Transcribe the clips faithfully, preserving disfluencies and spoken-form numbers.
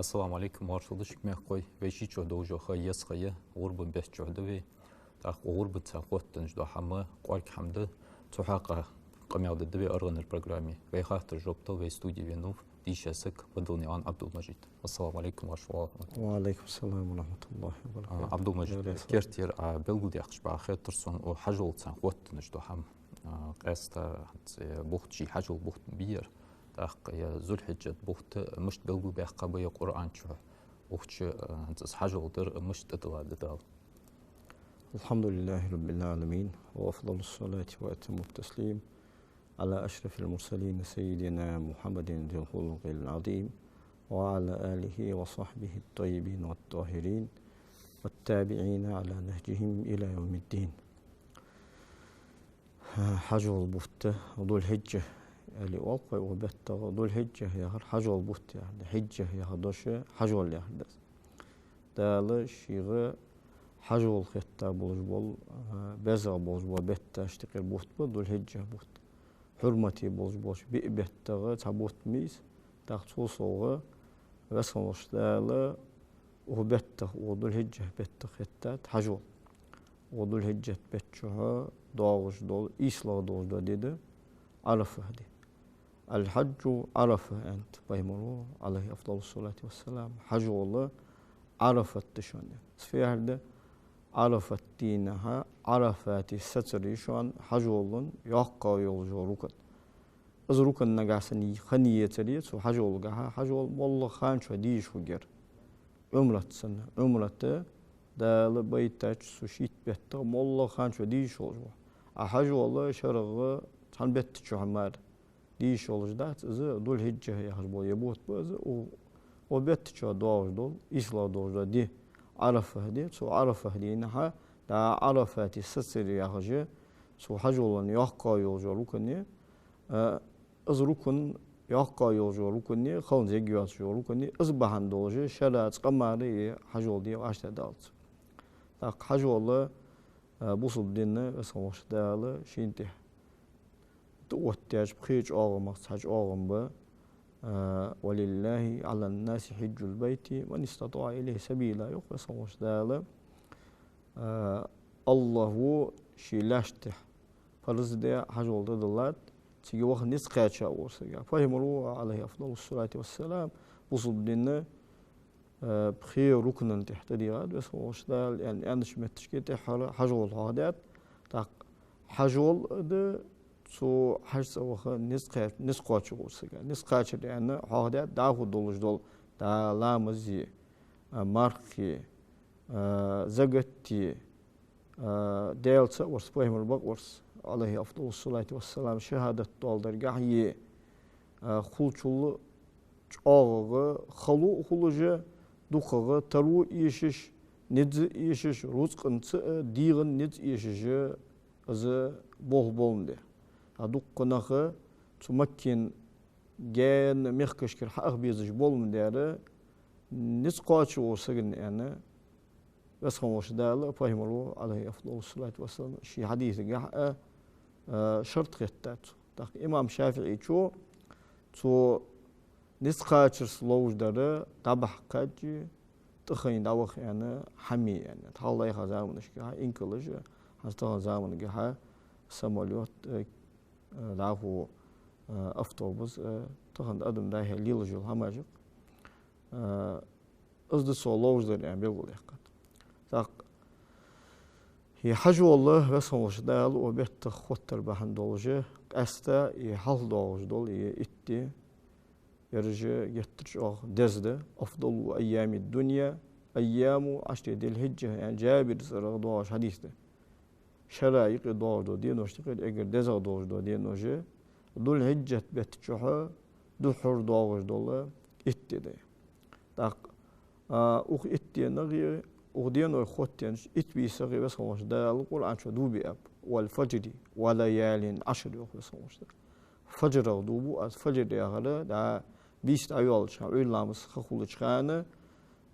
Ассаламу Ӏалайкум, моаршал да шуга, мехкахой. Вай ший чу долча ха я, еза ха я, гӀурбан бетта чу да вай. ТӀаккха гӀурбаца хоттаденна дола хӀама кӀоарга хӀама да. Цу хьакъехьа къамаьл дергда вай аргӀанара программе. Вай хаттара жоп дала вай студе венав дийша саг Бадалнаькъан Ӏабдул-Мажид. Ассаламу Ӏалайкум, ваш вала. Ва Ӏалайкум салам ва рахьматуллахӀи ва баракатухӀ. А, Ӏабдул-Мажид, Даьла раьза хилва. Кертера Ӏа белгалдаьккхача бакъахьа хетар сона, о, хьажолца хоттаденна дола хӀама. А, къаьстта хӀанз, э, бутт, ший хьажола бутт бий ер. ТӀаккха ер Зулхьиджат бутт мишта белгалбаьккха ба ер Къуръан чу? Укх чу, э, хӀанз из хьажол дар мишта тӀадилла да Дала? الحمد لله رب العالمين، وأفضل الصلاة وأتم التسليم على أشرف المرسلين سيدنا محمد ذي الخلق العظيم وعلى آله وصحبه الطيبين الطاهرين والتابعين على نهجهم إلى يوم الدين. Хьажол бутт, Зулхьиджа аьле оал-кх вай укх беттага. Зулхьиджа яхар хьажол бутт яхар да. Хьиджа яха дош хьажол яхар да из. Дала шийга хьажол хетта болаш бола, а, безагӀа болаш бола бетташ тӀехьара бутт ба Зулхьиджа бутт. Хьурмате болаш болча биъ беттагӀа цхьа бутт ма йий из. ТӀаккха цул совгӀа Веза хинна волча Дала укх беттах, укх Зулхьиджа беттах хеттад хьажол. Укх Зулхьиджа бетта чухь доагӀаш дола, ийслагӀа долаш дола ди да Ӏарафа ди. الحج عرفة, аьннад пайхамара, عليه أفضل الصلاة والسلام, хьажол Ӏарафат да шоана. Из фу яхар да? Ӏарафат дийнахьа Ӏарафате сацар я шоана хьажола йоккхагӀа йолаш йола рукн. Из рукн нагахьа санна хинна ецаре цу хьажолгахьа, хьажол моллагӀа хана чухь де йиш хургьяр. Ӏумрат санна. Ӏумрат Дала байтача цу шийтта беттах моллагӀа хана чухь де йиш йолаш ва. А хьажол шерагӀа цхьан бетта чухь мара де йиш йолаш дац, из Зулхьиджа яхаш бола ер бутт ба из, у-, укх бетта чухь доагӀаш дола, ийслагӀа долаш дола ди Ӏарафа ди, цу Ӏарафа дийнахьа, да Ӏарафате сацар яхаш, цу хьажола йоккхагӀа йолаш йола рукн я, а, из рукн йоккхагӀа йолаш йола рукн я, хала зег йоацаш йола рукн я, из бахьан долаш шера цкъа мара ер хьажол де вӀаштӀехьадалац. ТӀаккха хьажол, а, бусалба дина, Веза хинна волча Дала шийна тӀехьа тӀаоттадаьча пхе чӀоагӀамах цхьа чӀоагӀам ба, а, ولله على الناس حج البيت من استطاع إليه سبيلا, йоах Веза хинна волча Дала. А, АллахӀа ший лаьшта тӀехьа парз даь хьажол тӀадиллад, цига ваха низ кхаьча вола саг. Пайхамара, عليه أفضل الصلاة والسلام, бусалба дина, а, пхе рукна тӀехьа тӀадийгӀад Веза хинна волча Дала, аьнна, аьннача метташка тӀеххьара хьажол хьоахадаьд. ТӀаккха хьажол да цу хьажцӀа ваха низ кхаьч-, низ кхоачаш вола саг. Низ кхачар аьнна хьоахадаьд дӀахо долаш дола, да ламази, а, мархи, а, закати, а, Даьлаца а варца, пайхамар бакъ варца, عليه أفضل الصلاة والسلام, шахӀадат доаладаргахьеи, а, хулачул чӀоагӀагӀа хало а хулаш, дукхагӀа таро а эшаш, низ а эшаш, рузкъанца а дегӀан низ эшаш, из болх болаш ма дар. А дукха нах цу Маккан гаьна мехкашкара хьаха безаш болаш ма дар, низ кхоачаш волча сагана аьнна, Веза хинна волча Дала, пайхамара, عليه أفضل الصلاة والسلام, ший хьадисагахьа а, а, шарт хеттад цо. ТӀаккха имам ШафиӀийчо цу низ кхачарца ловш дар дӀабахьа кхаьчача, тӀахайна дӀаваха аьнна, хьама я аьнна. Хьалха дӀаяхача заманашкахьа инкалаш, хӀанз таханарча замангахьа самолёт, э, э, дӀахо, э, автобус, э, тахан адам дӀа-хьа лелаш йола хӀамаш я-кх. Э, из да цо ловш дар аьнна белгалдаьккхад. ТӀаккха ер хьажол Веза хинна волча Дала укх беттах хоттар бахьан долаш, къаьстта ер хьалха доагӀаш дола ер итт ди, ераш геттара чӀоагӀа деза да, أفضل أيام الدنيا أيام عشر ذي الحجة, аьнна, Джабира цӀерагӀа доагӀаш хьадис да. Шера юкъе доагӀаш дола денош тӀехьара эггара дезагӀа долаш дола денош Зулхьиджа бетта чухь духхьал доагӀаш дола итт ди да. ТӀаккха, а, укх итт денагӀеи, укх деношка хоттаденнача итт бийсагӀеи Веза хинна волча Дала Къуръан чу дув биаб: والفجر وليال عشر, йоах Веза хинна волча Дала. ФажрагӀа дув бу аз, фажр яхар, да, бийса дӀайоалача хана, Ӏуйра ламаза ха хулача хана,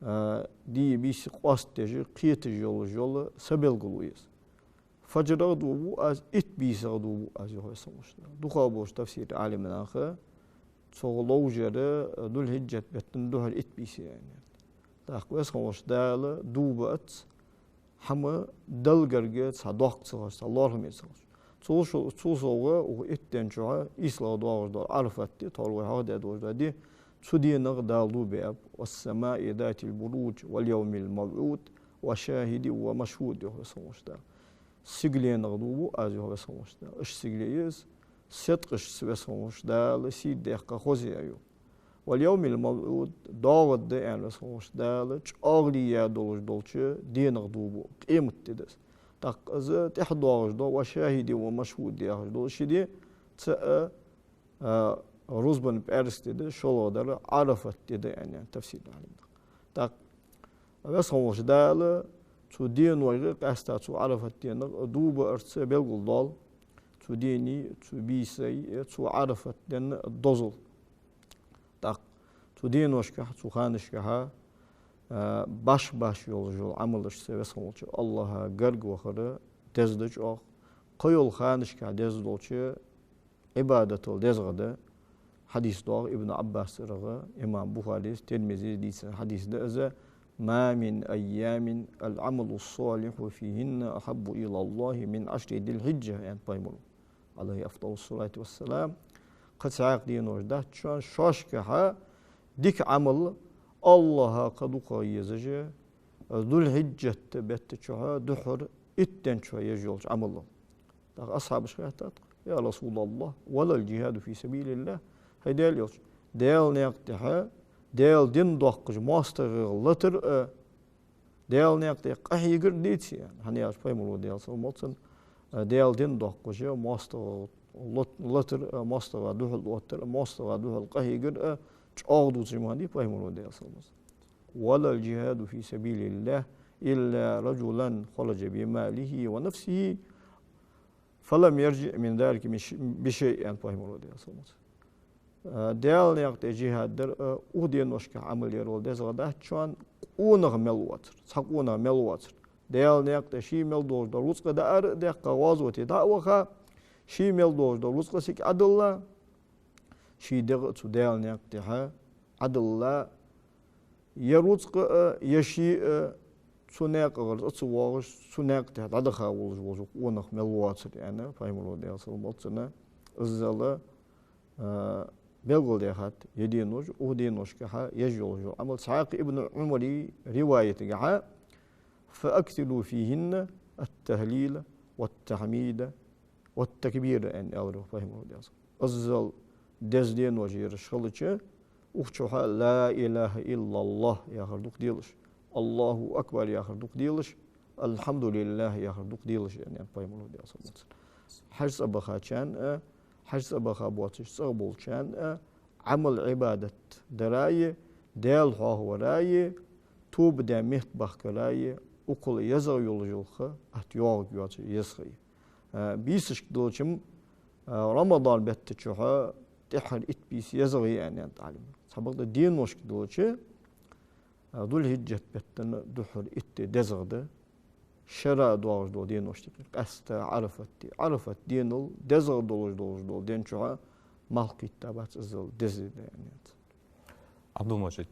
а, ди, бийса къоастадеш, кхеташ йолаш йола са белгало я из. ФажрагӀа дув бу аз, итт бийсагӀа дув бу аз, йоах Веза хинна волча Дала. ДукхагӀа болча тафсира Ӏалимнаха Цо ловш яр Зуль-Хьиджат беттан духхьал итт бийса я, аьнна. ТӀаккха Веза хинна волча Дала дув бац, хӀама Далла гарга цхьа доккха ца хилча, цхьа лоархӀаме ца хилча. Цул шу-, цул совгӀа укх итт ден чухь ийслагӀа доагӀаш дола Ӏарафат ди, тхьовра вай хьоахадаь долаш дола ди, цу денах Дала дув биаб: «والسماء ذات البروج واليوم الموعود وشاهد ومشهود», йоах Веза хинна волча Дала. Сигаленах дув бу Аз, йоах Веза хинна волча Дала. Уж сигале я из, седкъашца Веза хинна волча Дала сий даьккха хоза я, йоах. «واليوم الموعود», доагӀаргда, аьнна, Веза хинна волча Дала чӀоагӀо яь долаш долча денах дув бу, къемат ди да из. ТӀаккха из тӀехьа доагӀаш дола «وشاهد ومشهود» яхаш дола ши ди, цаӀ, а, рузбан пӀаьраска ди да, шоллагӀдар Ӏарафат ди да, аьнна, тафсир Ӏалимнаха. ТӀаккха Веза хинна волча Дала цу деношка, къаьстта цу Ӏарафат денах дув баарца белгалдоал цу денний, цу бийсай, цу Ӏарафат ден дозал. ТӀаккха цу деношкахь, цу ханашкахь, а, баш-баш йолаш йола Ӏамалашца Веза хинна волча АллахӀа гарга вахар деза да чӀоагӀа. Кхыйола ханашкахь деза долча Ӏибадатал дезагӀа да. Хьадис доагӀа Ибн Ӏаббасагара, имам Бухарес, Тирмизес дийца хьадис да из: «ما من أيام العمل الصالح فيهن أحب إلى الله من عشر ذي الحجة», аьннад Пайхамаро, عليه أفضل الصلاة والسلام. Кхы цхьаькха денош дац шоана, шоашкахь дика Ӏамал АллахӀа кхы дукхагӀа езаш Зуль-Хьиджат бетта чухь духхьал итт ден чухь еш йолча Ӏамалал. ТӀаккха асхьабаша хаьттад: «يا رسول الله، ولا الجهاد في سبيل الله؟» ХӀай Даьла Элча, Даьла наькъа тӀехь Даьла дин доаккхаш моастагӀа латар а, Даьла наькъа тӀа къахьегар а деций? ХӀана аьлча Пайхамаро, Даьла салам хилда цунна, Даьла дин доаккхаш моастагӀа лат-, латар а, моастагӀа духьал оттар а, моастагӀа духьал къахьегар а чӀоагӀа дувцаш ма хиннадий Пайхамаро, Даьла салам хилда цунна. «ولا الجهاد في سبيل الله إلا رجلا خرج بماله ونفسه فلم يرجع من ذلك بشيء», аьннад Пайхамаро, Даьла салам хилда цунна. А, Даьла наькъа тӀа джихӀад дар а, укх деношкахь Ӏамал яр а дезагӀа дац шоана, къонах мел воацар, цхьа къонах мел воацар. Даьла наькъа тӀа ший мел долаш дола рузкъа даар а даьккха, гӀазоте дӀа а ваха, ший мел долаш дола рузкъа цига Ӏодилла, ший дегӀ а цу Даьла наькъа тӀехь Ӏодилла, е рузкъа а, е ший а цу наькъагара цӀа ца воагӀаш, цу наькъа тӀехь дӀадаха волаш волча къонах мел воацар, аьнна, Пайхамаро, Даьла салам хилда цунна, иззал, а, белгалдаьхад ер денош, укх деношкахь еш йолаш йола Ӏамал. Цхьаькха Ибн Ӏумара риваятагахь: «فأكثروا فيهن التهليل والتحميد والتكبير», аьнна, аьлар йоах Пайхамаро, Даьла салам хилда цунна. Иззал деза денош ераш хилча, укх чухь «لا إله إلا الله» яхар дукха делаш, «الله أكبر» яхар дукха делаш, «الحمد لله» яхар дукха делаш, аьннад Пайхамаро, Даьла салам хилда цунна. Хьаж цӀа бахачарна а, хьаж цӀа баха боацаш цӀагӀа болчарна а, Ӏамал-Ӏибадат дараи, Даьла хьоахавараи, тоба де метта бахкараи, укхул езагӀа йолаш йола ха атта йоагӀаргйоацаш еза ха я. А, бийсашка диллача-м, а, Рамадан бетта чухь тӀеххьара итт бийса езагӀа я, аьннад Ӏалимнаха. Цхьабакъда деношка диллача, а, Зуль-Хьиджат беттан духхьал итт ди дезагӀа да, шера доагӀаш дола деношта юкъе, къаьстта Ӏарафат ди. Ӏарафат денал дезагӀа долаш долаш дола ден чухь малх кхийтта бац, иззал деза ди да, аьннад. Ӏабдул-Мажид,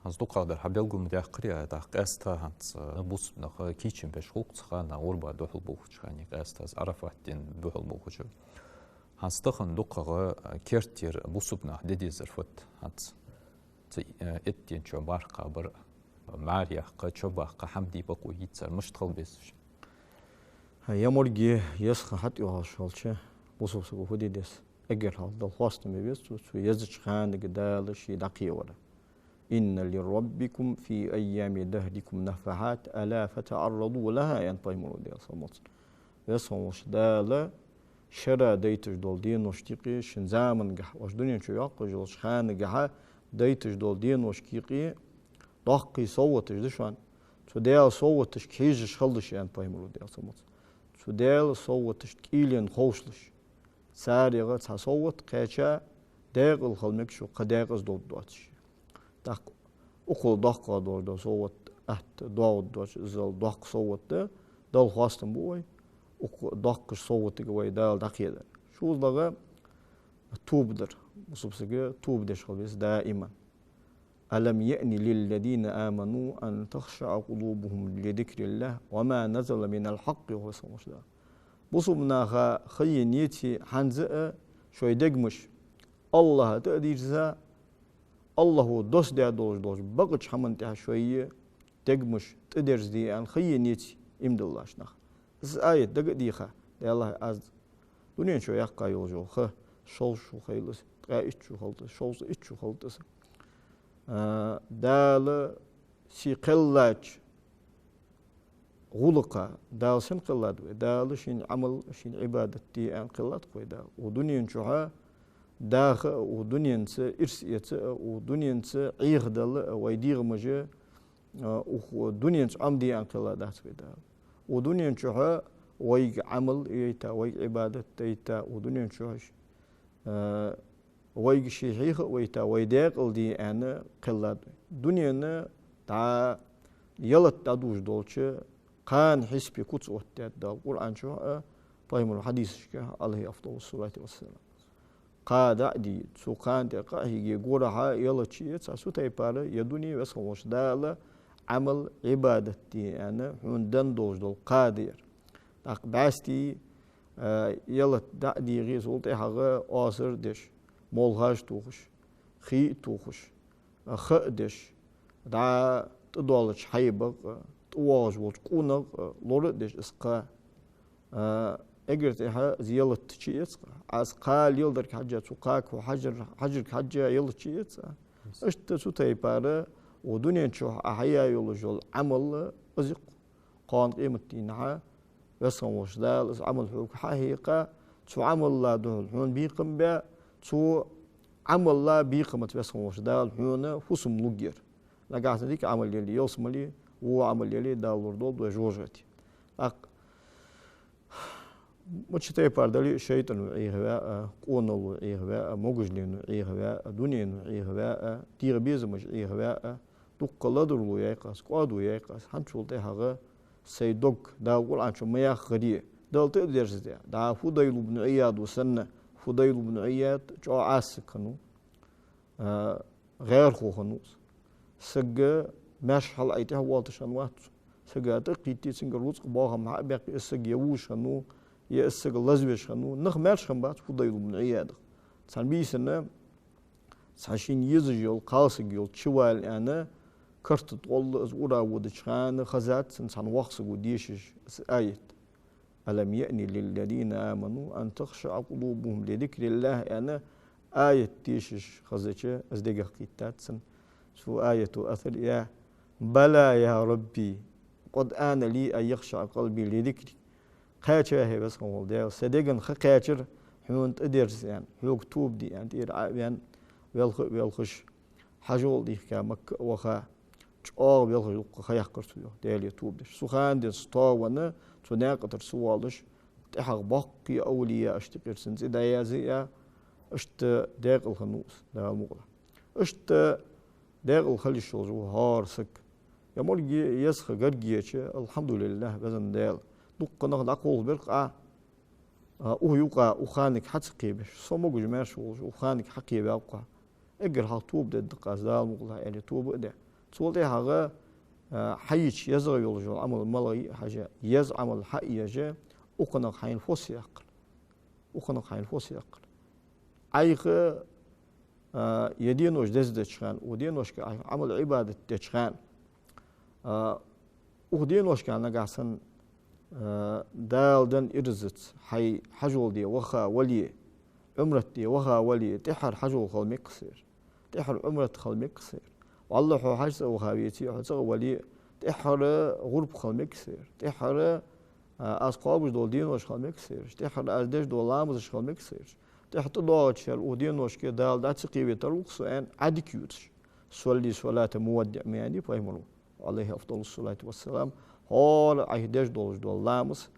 хӀанз дукхагӀдар хьабелгал ма даьккхарий, тӀаккха къаьстта хӀанз, а, бусалба нах кийчам беш хул-кх цу хана, гӀурба духьал болхача хана, къаьстта из Ӏарафат ден духьал болхача. ХӀанз тахан дукхагӀа, а, керттера бусалба наха де дезар фуд хӀанз? Цу, э, итт ден чу барх кхабар, мӀараш яккха, чо баккха, хӀама де бокъо йий цар, мишта хила беза уж? Е морги еза ха хьатӀайоагӀаш хилча, бусалба саго фу де деза? Эггара хьалха Далла хоастам бе беза цо, цу езача ханага Дала ше дӀакхевара. «إن لربكم في أيام دهركم نفحات ألا فتعرضوا لها», аьннад Пайхамаро, Даьла салам хилда цунна. Веза хинна волча Дала шера дайташ дола деношта юкъе, шун замангахь, оаш дунен чу йоаккхаш йолча ханагахь дайташ дола деношка юкъе доккхий совгӀаташ да шоана. Цу Даьла совгӀаташка хьежаш хилда шо, аьннад Пайхамаро, Даьла салам хилда цунна. Цу Даьла совгӀаташта кӀийлен ховшалаш. ЦарегӀа цхьа совгӀат кхаьча, даькъала хила мег шо, кхы даькъаза долаш доацаш. ТӀаккха укхул доккхагӀа долаш дола совгӀат атта доагӀаргдоацаш, иззал доккха совгӀат да, Далла хоастам бу вай укх доккхача совгӀатага вай Дала дӀакхедар. ШоллагӀа тоба дар. Бусалба саг тоба деш хила веза даиман. «ألم يأن للذين آمنوا أن تخشع قلوبهم لذكر الله وما نزل من الحق», йоах Веза хинна волча Дала. Бусалба наха ха я, нийса я хӀанз а шоай дегаш АллахӀа тӀа а дийрза, АллахӀо доссадаь долаш долча бакъача хӀаман тӀа шоай дегаш тӀадерзаде аьнна ха я, нийса я иман диллача наха. Из аят дага а дийха, Даьллахьа, аз дунен чу яьккха йолаш йола ха, шовзткъа шу хилийта из, ткъаь итт шу хилийта из, шовзткъа итт шу хилийта из. А, Дала сий кхеллача гӀулакха, Дала сенна кхеллад вай? Дала шийна Ӏамал, шийна Ӏибадат де аьнна кхеллад-кх вай Дала. Укх дунен чухьа даха а, укх дуненца ирс эца а, укх дуненца Ӏехадала а вай дегӀамаш, а, укх дуненца Ӏомаде аьнна кхелла дац вай Дала. Укх дунен чухьа вайга Ӏамал яйта, вайга Ӏибадат дайта, укх дунен чухьа, а, вайга ше хьеха а вайта, вай даькъала де аьнна кхеллад вай. Дунен дӀа ялат дӀадувш долча кхана хьисапе куц оттадаьд Дала Къуръан чухьа а, Пайхамара хьадисашка, عليه أفضل الصلاة والسلام. Кха дӀа а дий, цу кхана тӀа къа а хьийге, горахьа ялат чуэца, цу тайпара ер дуне Веза хинна волча Дала Ӏамал, Ӏибадат де аьнна хьона денна долаш дола кха да ер. ТӀаккха бӀаьстий, а, ялат дӀа а дийгӀе, цул тӀехьагӀа оасар деш, молхаш а тохаш, хий а тохаш, а, ха а деш, дӀа тӀадоалача хьайбах а, тӀавоагӀаш волча къонах а лора а деш из кха. А, эггара тӀехьа из ялат чуэца-кх. Ӏа из кха леладарга хьежжа, цу кхага хьо хьажар-, хьажарга хьежжа ялат чуэца. Иштта цу тайпара укх дунен чухь Ӏа хьаяь йолаш йола Ӏамал из я-кх. Кхоана къематдийнахьа Веза хинна волча Дала из Ӏамал хьога хьахьекха, цу Ӏамала духьал хьона бекхам баь, цу Ӏамала бекхамаца Веза хинна волча Дала хьона фусам лургьяр. Нагахьа санна дика Ӏамал яле, ялсмале, во Ӏамал яле, Дала лорадолда вай жожагӀате. ТӀаккха мичча тайпара дале а, шайтӀано Ӏехаваь а, къонахо Ӏехаваь а, могашалено Ӏехаваь а, дунено Ӏехаваь а, дегӀа безамаша Ӏехаваь а, дуккха ладувгӀа яьккха аз, кӀоадо яьккха аз, хӀанзчул тӀехьагӀа сай дог, Дала Къуръан чу ма яххаре, Далла тӀа а дерзадаь, дӀа Фудайл ибн Ӏияда санна, Фудайл ибн Ӏияд чӀоагӀа Ӏаса саг хиннав, а, гӀаьрхо хиннав из. Саг маьрша хьалъайта тӀехьа воалийташ хиннавац цо. Сага тӀакхийтте, цунгара рузкъа, боахам хьа а баьккхе, из саг е вувш хиннав, е из саг лазавеш хиннав. Нах маьрша хиннабац Фудайл ибн Ӏиядах. Цхьан бийсанна цхьа шийна езаш йола кхалсаг йолча чувала аьнна, карта тӀагӀолла из ура водача хана хезад цунна цхьан воккхача саго дешаш из аят. «ألم يأن للذين آمنوا أن تخشع قلوبهم لذكر الله», аьнна, аят дешаш хезача, из дегах кхийттад цунна. Цу аято асар я: «بلى يا رب، قد آن لي أن يخشع قلبي لذكرك». Кхаьчав, хӀай Веза хинна вола Даьла, са деган ха кхаьчар хьона тӀадерза аьнна, хьога тоба де аьнна, тӀера Ӏо а ваьнна, велха а велхаш, хьажол дийхка, Макка а ваха, чӀоагӀа велхаш дукха ха яьккхар цо, йоах, Даьлага тоба деш. Цу хана денз тоавенна, цу наькъа тӀара ца воалаш, тӀехьагӀа боккхий овлияашта юкъера цун цӀи дӀаязъяь, иштта даькъала хиннав из, Дала мукъалахь. Иштта даькъала хила йиш йолаш ва хӀара саг. Е моргӀа еза ха гарга еча, алхьамдулиллахӀ, веза Даьла, дукха нах дӀакхалхабир-кх Ӏа, а, укх юкъа, укх ханага хьа ца кхебеш, со могаш-маьрша волаш, укх ханага хьакхеваьв-кх Ӏа. Эггара хьалха тоба дергда-кх аз, Дала мукъалахь, аьле, тоба а даь. Цул тӀехьагӀа, а, хьайича езагӀа йолаш йола Ӏамал малагӀа я а хьажа, еза Ӏамал хьа а еш, укханах хьайна фос яккхар. Укханах хьайна фос яккхар. Ӏайха, а, е денош дездеча хана, укх деношка Ӏайха Ӏамал-Ӏибадат деча хана, а, укх деношка нагахьа санна, а, Дала денна ирзаца хьай хьажол де ваха вале, Ӏумрат де ваха вале, тӀеххьара хьажол хила мег-кх ер. ТӀеххьара Ӏумрат хила мег-кх ер. ВаллахӀи, хьо хьажцӀа ваха веце, хьо цӀагӀа вале, тӀеххьара гӀурба хила мег-кх ер. ТӀеххьара, а, аз кхоабаш дола денош хила мег-кх ераш. ТӀеххьара аз деш дола ламазаш хила мег-кх ераш. ТӀехьа тӀадоагӀача шера укх деношка Дала дӀа ца кхеве тарлу-кх со, аьнна, Ӏа дика ювцаш. «صل صلاة مودع», ма аьннадий Пайхамаро, عليه أفضل الصلاة والسلام, хӀара Ӏайха деш долаш дола ламаз,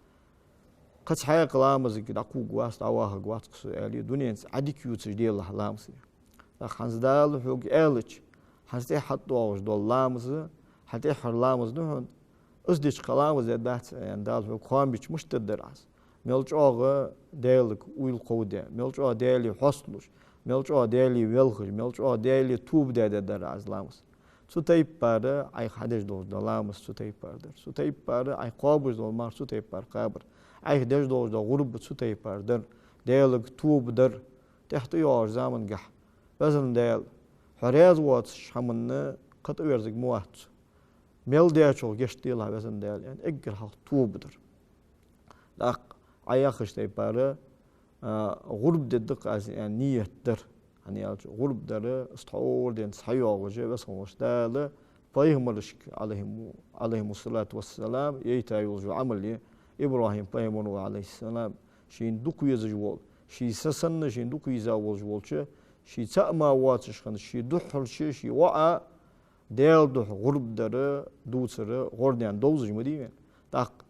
кхы цхьаккха ламазага дӀакхувргвац, дӀавахаргвац-кх со, аьле, дуненца Ӏа дика ювцаш делахь ламаз. ТӀаккха хӀанз Дала хьога аьлча, хӀанз тӀехьа хьатӀадоагӀаш дола ламаз, хьа тӀеххьара ламаз да хьона, из дича кхы ламаз дергдац, аьнна, Дала хьога хоам бича мишта дергдар Ӏа из? Мел чӀоагӀа Даьлага уйла кховдаь, мел чӀоагӀа Даьлага хьостанаш, Мел чӀоагӀа Даьлага велхаш, мел чӀоагӀа Даьлага тоба даь дар из ламаз. Цу тайпара Ӏайха хьадеш долаш дола ламаз цу тайпара дар. Цу тайпара Ӏайха кхобаш дола марха цу тайпара кхабар. Ӏайха деш долаш дола гӀурба цу тайпара дар. Даьлага тоба дар. ТӀехьа тӀайоагӀача замангахь, Везан Даьла, хьо раьза воацача хӀаманна кхетаверзарг ма вац со. Мел дечох гешт делахь, Везан Даьла, аьнна, эггара хьалха тоба дар. ТӀаккха Ӏа яхача тайпара, а, гӀурба дергда-кх аз, аьнна, ният дар. ХӀана аьлча гӀурба дар, из тхьовра денз хьайоагӀаш, Веза хинна волча Дала пайхамарашка, Ӏалайхиму-, Ӏалайхимуссалату вассалам, яйта йолаш йола Ӏамал я, ИбрахӀим пайхамара, Ӏалайхиссалам, шийна дукха везаш вола, ший са санна шийна дукха веза волаш волча, ший цаӀ мара воацаш хинна, ший духхьал ше, ший воӀа Даьла духьа гӀурба дар, дувцар гӀордаьнна довзаш ма дий вайна. ТӀаккха: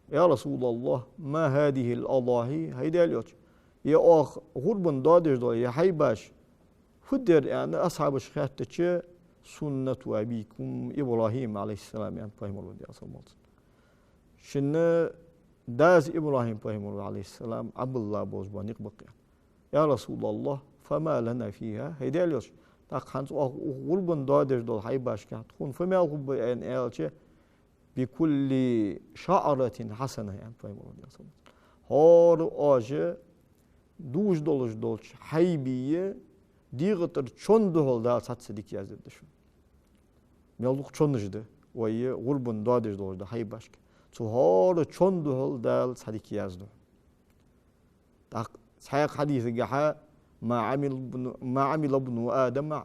«يا رسول الله، ما هذه الأضاحي؟» ХӀай Даьла Элча, е оаха гӀурбан доадеш дола е хьайбаш фу да ер, аьнна, асхьабаша хаьттача: «سنة أبيكم إبراهيم عليه السلام», аьннад пайхамара, Даьла салам хилда цунна. Шун дас ИбрахӀим пайхамара, Ӏалайхиссалам, Ӏабдулла болаш бола никъ ба-кх, аьнна. «يا رسول الله، فما لنا فيها؟» ХӀай Даьла Элча, тӀаккха хӀанз оаха укх гӀурбан доадеш дола хьайбашка тхона фу маьл хургба, аьнна, аьлча: «بكل شعرة حسنة», аьннад пайхамара, Даьла салам хилда цунна. ХӀара оаш дувш долаш долча хьайбай дегӀа тӀара чон духьал Дала цхьацца дика яздергда шун. Мел дукха чонаш да вай гӀурбан доадеш долаш дола хьайбашка. Цу хӀара чон духьал Дала цхьа дика яздергда. ТӀаккха цхьаькха хьадисагахьа: «ما عمل ابن، ما عمل ابن آدم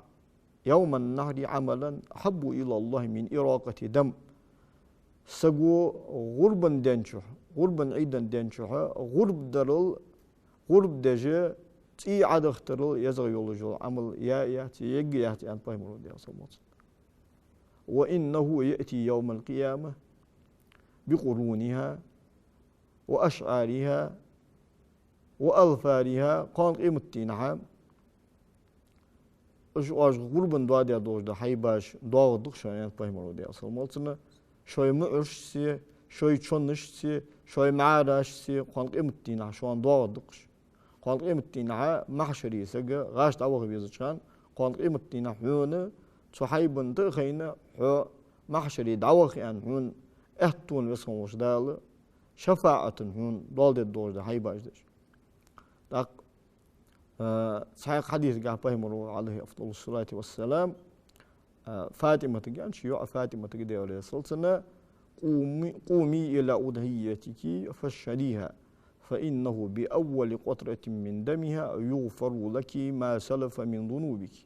يوم النحر عملا أحب إلى الله من إراقة دم». Саго гӀурбан денчухь, гӀурбан Ӏийда денчухь гӀурба дарал, гӀурба деш, цӀий Ӏодахийтарал езагӀа йолаш йола Ӏамал я а яц, е егга а яц, аьннад пайхамара, Даьла салам хилда цунна. «وإنه يأتي يوم القيامة بقرونها وأشعارها وأظفارها». Кхоана къематдийнахьа уж оаш гӀурбан доаде долаш дола хьайбаш доагӀаргда-кх шоана, аьннад пайхамара, Даьла салам хилда цунна, шоай муӀашцеи, шоай чонашцеи, шоай мӀарашцеи кхоана къематдийнахьа шоана доагӀаргда-кх уж. Кхоана къематдийнахьа махьшаре саг гӀаш дӀаваха везача хана, кхоана къематдийнахьа хьона цу хьайбан тӀа а хайна, хьо махьшаре дӀаваха аьнна, хьона аьттув, Веза хинна волча Дала шафаӀатан хьона доал дергдолаш да хьайбаш деш. ТӀаккха, а, цхьаькха хьадисагахьа пайхамара, Ӏалайхи афдалу ссалати вассалам, а, ФатӀиматага аьннад, ший йоӀа ФатӀиматага, Даьла раьза хилва цунна: «قومي، قومي إلى أضحيتك فاشهديها، فإنه بأول قطرة من دمها يغفر لك ما سلف من ذنوبك».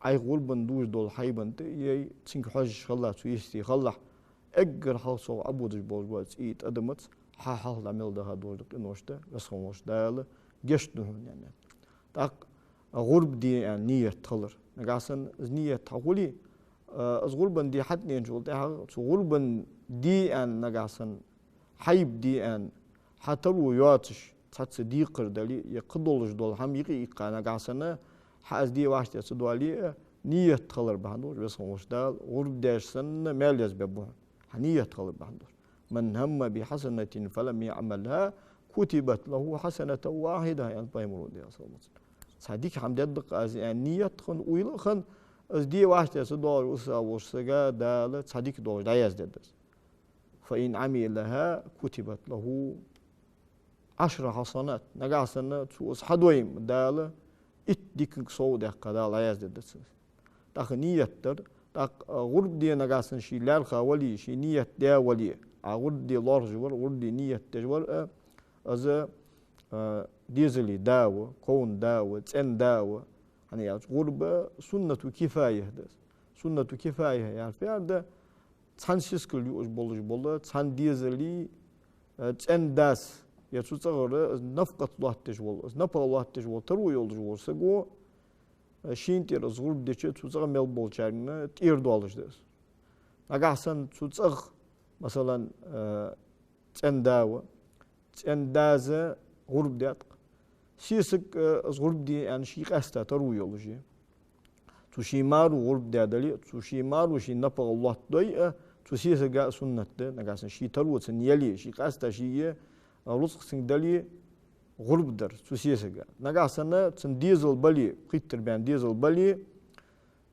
Ӏайха гӀурбан дувш долча хьайбан тӀа а ей, цунга хьожаш хилалахь, цу йисте хилалахь, эггара хьалха сох Ӏободаш болаш бола цӀий тӀадамаца хьа хьалха дӀа мел даха долаш дола къинош да, Веза хинна волча Дала гешт ду хьона, аьннад. ТӀаккха гӀурба де аьнна ният хилар. Нагахьа санна из ният хьахуле, а, из гӀурбан де хьатӀаденачул тӀехьагӀа, цу гӀурбан де аьнна нагахьа санна, хьайба де аьнна хьа таро йоацаш, цхьацца декхар дале, е кхыдолаш дола хӀама юкъе иккха нагахьа санна, хьа из де вӀаштӀехьа ца доале а, ният хилар бахьан долаш Веза хинна волча Дала гӀурба деш санна маьл язбергба хьона. Хьа ният хилар бахьан долаш. «من هم بحسنة فلم يعملها كتبت له حسنة واحدة», аьннад пайхамара, Даьла салам хилда цунна. Цхьа дика хӀама дергда-кх аз аьнна ният хинна, уйла а хинна, из де вӀаштӀехьа ца доалаш висса волча сага Дала цхьа дика долаш дӀаяздергда из. «فإن عملها كتبت له عشر حسنات». Нагахьа санна цо из хьадой-м Дала, итт диканга сов а даьккха, Дала дӀаяздергда цунна. ТӀаккха ният дар, тӀаккха, а, гӀурба де нагахьа санна ше лаьрхӀа вале, ше ният даь вале, Ӏа гӀурба де лоархӀаш вар, гӀурба де ният деш вар, а, из, а, дезала да ва, ковна да ва, цӀен да ва. ХӀана аьлча гӀурба суннату кифая да из. Суннату кифая яхар фу яхар да? Цхьан сискал юаш болаш бола, цхьан дезала, э, цӀен дас, е цу цӀагӀара нафакъат лоаттадеш вола, из напагӀа лоаттадеш вола таро йолаш вола саго, э, шийна тӀера из гӀурба дича, цу цӀагӀа мел болчарна тӀера доалаш да из. Нагахьа санна цу цӀагӀа, масала, э, цӀен да ва, цӀен дас гӀурба даьд-кх. Сесаг, э, из гӀурба де аьнна ший къаьстта таро йолаш я. Цу ший маро гӀурба даь дале а, цу ший маро ший напагӀа лоаттадой а, цу сесага а суннат да, нагахьа санна ший таро цунна яле, ший къаьстта ший, э, рузкъа цунга дале, гӀурба дар цу сесага. Нагахьа санна цун дезал бале, пхийттара баьнна дезал бале,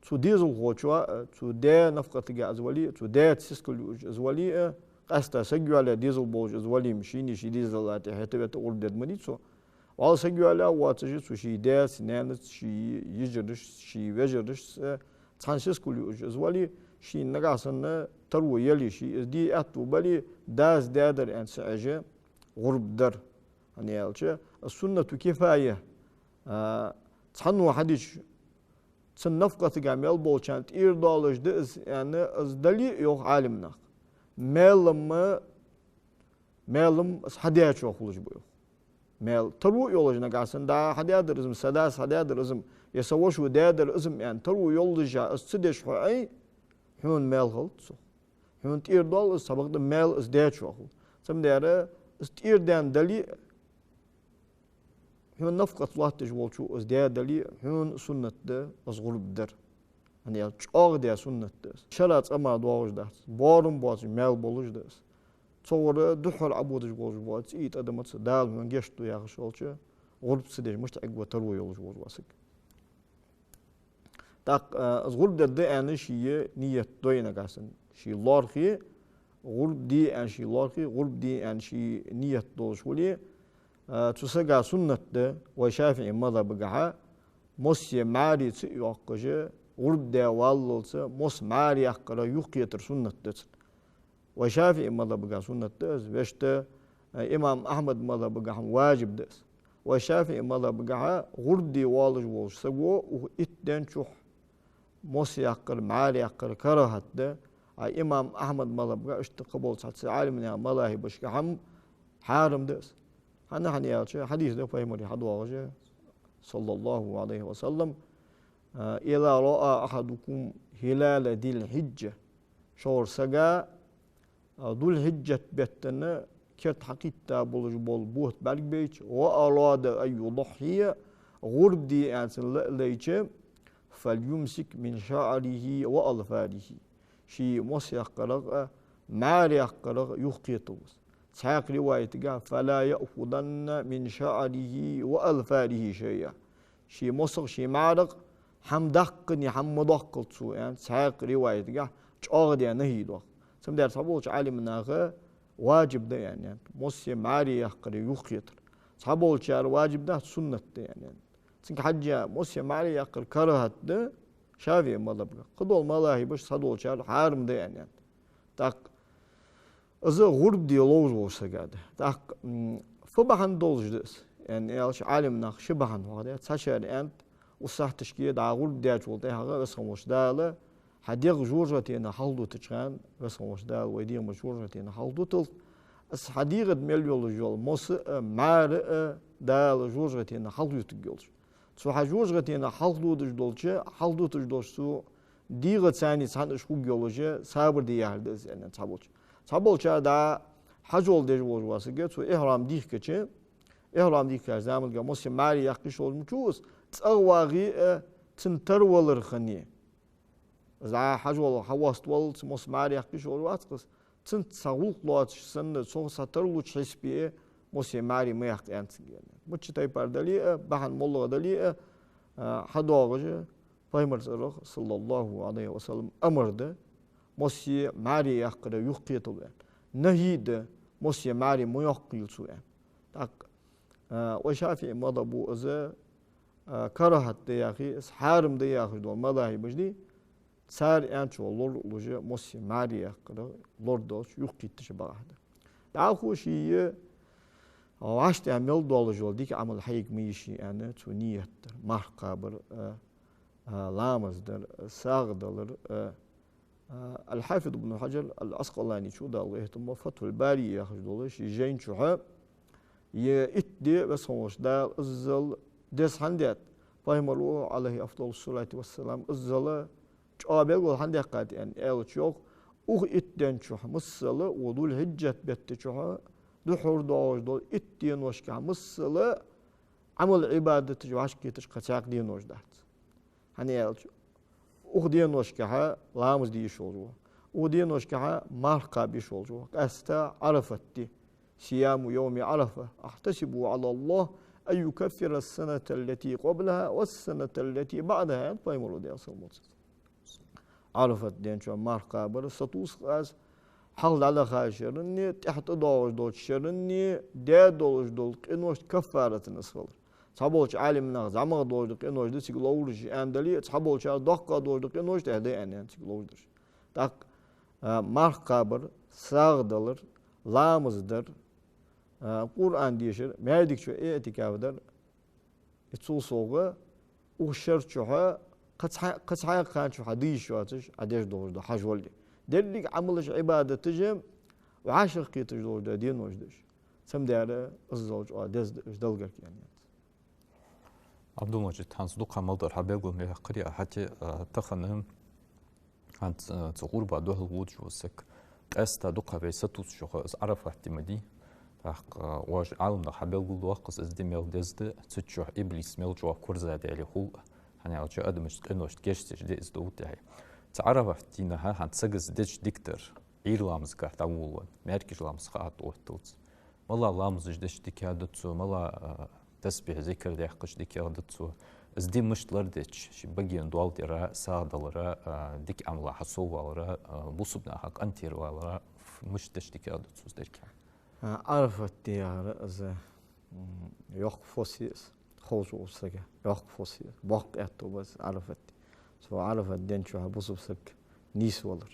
цу дезалхочоа, цу даь нафакъатага из вале, цу даьца сискал юаш из вале, къаьстта саг йоалаяь дезал болаш из вале-м, шийна ший дезала тӀа хӀета-вета гӀурба дергда ма дий цо. Валлахӏи, саг йоалаяь воацаш, цу ший даьца, наьнаца, ший йижарашца, ший вежарашца цхьана сискал юаш из вале, шийна нагахьа санна таро яле, ший из де аьттув бале, дас даь дар аьнна ца Ӏеш, гӀурба дар. ХӀана аьлча, суннату кифая, а, цхьанне хьадича, цун нафакъатага мел болчарна тӀера доаллаш да из аьнна, из дале а йоах Ӏалимнаха. Маьл-м, маьл-м из хьадаьчоа хулаш ба йоах. Маьл таро а йолаш нагахьа санна, да хьадаьдар из-м, са дас хьадаьдар из-м, е са вошас даьдар из-м аьнна, таро йоллашехь из ца деш хьо Ӏе, хьона маьл хилац цох. Хьона тӀера доал из, цхьабакъда маьл из даьчоа хул. Цамдера из тӀера даьнна дале а, хьона нафакъат лоаттадеш волчо из даь дале а, хьона суннат да из гӀурба дар. ХӀана аьлча, чӀоагӀа даь суннат да из. Шера цкъа мара доагӀаш дац, боарам боацаш маьл болаш да из. Цу гӀора духхьал Ӏободаш волаш вола цӀий тӀадамаца Дала хьона гешт ду яхаш волча, гӀурба ца деш мишта Ӏергва таро йолаш волаш вола саг. ТӀаккха, а, из гӀурба дергда аьнна ший ният дой нагахьа санна. Ший лоархӀе, гӀурба де аьнна ший лоархӀе, гӀурба де аьнна ший ният долаш хуле, а, цу сага суннат да, вай ШафиӀий мазхӀабагахьа, моссе маьре ца йоаккхаш, гӀурба даь валлалца мос маьре яккхара юхакхетар суннат да цун. Вай ШафиӀий мазхӀабагахьа суннат да из, вешта, э, имам Ахьмада мазхӀабагахьа-м важиб да из. Вай ШафиӀий мазхӀабагахьа гӀурба де воаллаш волча саго укх итт ден чухь мос яккхар, маьре яккхар карахӀат да, а имам Ахьмада мазхӀабагахьа, иштта кхыбола цхьацца Ӏалимнаьха мазахӀибашкахьа-м хьарам да из. ХӀана, хӀана аьлча, хьадис да пайхамара хьадоагӀаш, саллаллахӀу Ӏалайхи ва саллам, а, «إذا رأى أحدكم هلال ذي الحجة». Шугара сага, а, Зуль-Хьиджат бетта керда хьакхийтта болаш бола бутт бӀаргабайча, «وأراد أن يضحي», гӀурба де аьнна цунна лаьлайча, «فليمسك من شعره وأظفاره». Ший мос яккхарах а, маьре яккхарах а юхакхеталва из. Цхьаькха риваятагахьа: «فلا يأخذن من شعره وأظفاره شيئا». Ший мосах, ший маьрах хӀама даккхане, хӀама ма доаккхалда цо, аьнна, цхьаькха риваятагахьа чӀоагӀа даь нахьи доагӀа. Цамдера цхьаболча Ӏалимнаха важиб да аьнна, моссе маьре яккхар юхакхетар. Цхьаболчар важиб дац, суннат да аьнна. Цунга хьежжа, моссе маьре яккхар карахӀат да ШафиӀий мазхӀабагахьа. Кхыдола мазахӀибаш, цхьадолчар хьарам да аьнна. ТӀаккха из гӀурба де ловш волча сага да. ТӀаккха, м, фу бахьан долаш да из аьнна аьлча, Ӏалимнаха ши бахьан хьоахадаьд. Цхьачар аьннад, укх сахьаташка дӀа гӀурба даьчул тӀехьагӀа Веза хинна волча Дала хьа дегӀ жожагӀатена хьалхадутача хана, Веза хинна волча Дала вай дегӀамаш жожагӀатена хьалхадуталда, из хьа дегӀа тӀа мел йолаш йола мос а, маьре а Дала жожагӀатена хьалхаюттаргйолаш. Цу хьа жожагӀатена хьалхадодаш долча, хьалхадуташ долча цу дегӀаца цхьана уж хургйолаш сабар де яхар да из аьнна цхьаболча. Цхьаболчар дӀа хьажол деш волаш вола саг, цо ихьрам дийхкача, ихьрам дийхкача заманга моссе маьре яккха йиш йолаш ма ва из, цӀагӀа вагӀе а цун тара валар хинна. Из дӀа хьажол хьавоаставаллалца мос маьре яккха йиш йолаш вац-кх из. Цунца цхьа гӀулакх лоацаш санна, цох цхьа тара луча хьисапе моссе маьре ма яккха аьннад цунга. Мичча тайпара дале а, бахьан моллагӀа дале а, а, хьадоагӀаш, пайхамара цӀерагӀа, саллаллахӀу Ӏалайхи ва саллам, амар да, моссе маьре яккхар юхакхеталва аьнна. Нахьи да, моссе маьре ма яккхийла цо аьнна. ТӀаккха, а, вай ШафиӀий мазхӀабо из, а, карахӀат да яхе, из хьарам да яхаш дола мазахӀибаш да, цар аьнначох лоралуш, моссе маьре яккхарах лорадалча юхакхийттача бакъахьа да. ДӀахо ший, а, вӀаштӀехьа мел долаш йола дика Ӏамал хьайга ма йий ший аьнна, цо ният дар, марха кхабар, а, а, ламаз дар, а, сагӀа далар, а, А, Аль-Хьафиз ибн Хьаджар Аль-Ӏаскъаланечо, Дала къахетам болба, «Фатхьуль-Бари» яхаш долча ший жайна чухь, е итт ди Веза хинна волча Дала иззал деза хӀана даьд, пайхамаро, Ӏалайхи афдалу ссалату вассалам, иззал чӀоагӀа белгал хӀана даьккхад аьнна аьлча, йоах, укх итт ден чухь миссел а, укх Зуль-Хьиджат бетта чухь духхьал доагӀаш дола итт деношкахь миссел а Ӏамал-Ӏибадаташ вӀашагӀкхеташ кхы цхьаккха денош дац. ХӀана аьлча, укх деношкахь ламаз де йиш йолаш ва, укх деношкахь марха кхаба йиш йолаш ва, къаьстта Ӏарафат ди. صيام يوم عرفة أحتسب على الله أن يكفر السنة التي قبلها والسنة التي بعدها, аьннад пайхамара, Даьла салам хилда цунна. Ӏарафат ден чу марха кхабар сатувс-кх аз, хьалха дӀадахача шерани, тӀехьа тӀадоагӀаш долча шерани даь долаш дола къиношта каффарат хилар. Цхьаболча Ӏалимнаха зӀамагӀа долаш дола къинош да цига ловраш аьнна дале а, цхьаболчар доккхагӀа долаш дола къинош тӀехьа да аьнна цига ловш дараш. ТӀаккха, а, марха кхабар, сагӀа далар, ламаз дар, а, Къуръан дешар, маьждига чу иӀтикаф дар, и цул совгӀа, укх шера чухь кхы цхьа-, кхы цхьаккха хана чухь де йиш йоацаш, Ӏа деш долаш да хьажол. Деррига Ӏамалаш, Ӏибадаташ вӀашагӀкхеташ долаш да денош да уж. Цамдера иззал чӀоагӀа деза да уж Далла гарга, аьннад. Ӏабдул-Мажид, хӀанз дукха мел дар хьабелгалваьккхар, хӀаьта, а, тахан хӀанз, а, цу къурба духьал водаш вола саг къаьстта дукха вай сатувсаш йола из Ӏарафат ди ма дий. ТӀаккха, а, вож Ӏаламнаха хьабелгалдоаккх из, из ди мел деза да, цу чухь иблис мел чӀоагӀа корзагӀдаьле хул, хӀана аьлча адамашта къиношта гешт деш да из дов тӀехье. Цу Ӏарафат дийнахьа хӀанз саго из деча дикадар, Ӏуйра ламазгахьа дӀаволавенна, маьркӀажа ламаз ха а тӀаотталца, мала ламазаш деш дикагӀа да цо, мала, а, тасбихь, зикар даьккхача дикагӀа да цо, из ди мишта лорадеча, ший баген доал дара, сагӀа далара, а, дика Ӏамала хьасоввалара, а, бусалба наха къинтӀера валара, мишта деш дикагӀа да цо из дерг? А, Ӏарафат ди яхар из, м, йоккха фос я из, ховш волча сага йоккха фос я из, боккха аьттув ба из Ӏарафат ди. Цу Ӏарафат ден чухь бусалба саг нийсвалар.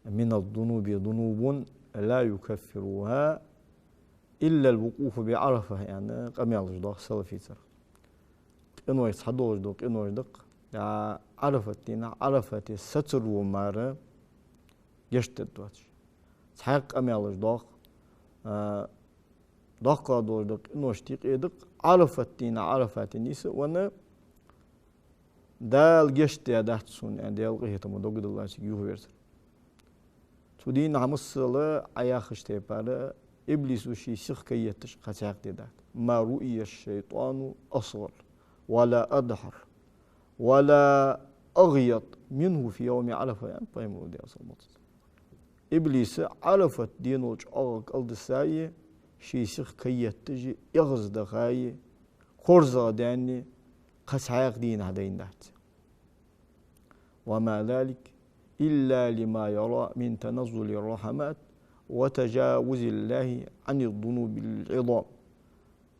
من الذنوب ذنوب لا يكفرها إلا الوقوف بعرفة, аьнна, къамаьлаш доагӀа салафий цӀерах. Къинош цхьа долаш да, къинош да-кх, а, Ӏарафат дийнахьа Ӏарафате сацаро мара гешт дергдоацаш. Цхьаькха къамаьлаш доагӀа, а, доккха долаш да къинош тӀехьа да-кх, Ӏарафат дийнахьа Ӏарафате нийсвенна, Дала гешт даь дац сона, аьнна, Даьла къахетама дог диллача юхаверзар. Цу дийнахьа масала Ӏа яхача тайпара иблисо ший сиха каетташ кхы цхьаькха ди дац. ما رؤي الشيطان أصغر ولا أدحر ولا أغيظ منه في يوم عرفة, аьннад пайхамара, Даьла салам хилда цунна. Иблис Ӏарафат денал чӀоагӀа кӀалдисаи, ший сиха каетташи, эгӀаздахаи, корзагӀдаьнни кхы цхьаькха дийнахьа дайна дац. وما ذلك إلا لما يرى من تنزل الرحمات وتجاوز الله عن الذنوب العظام.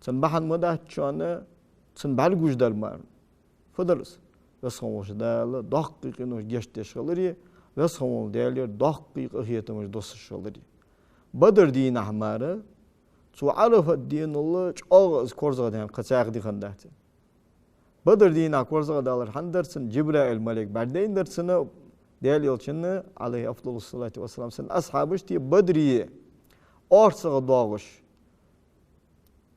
Цун бахьан ма дац шоана, цун бӀаргагуш дар мара. Фу дар из? Веза хинна волча Дала доккхий къинош гешт деш хилари, Веза хинна волча Даьлагара доккхий къахетамаш доссаш хилари. Бадр дийнахьа мара цу Ӏарафат денал чӀоагӀа из корзагӀдаьнна кхы цхьаькха ди хиннадац. Бадр дийнахьа корзагӀдалар хӀана дар цунна? Джабраил малейк бӀаргадайнадар цунна, Даьла Элчанна, عليه أفضل الصلاة والسلام, цун асхьабашта Бадре орцагӀа доагӀаш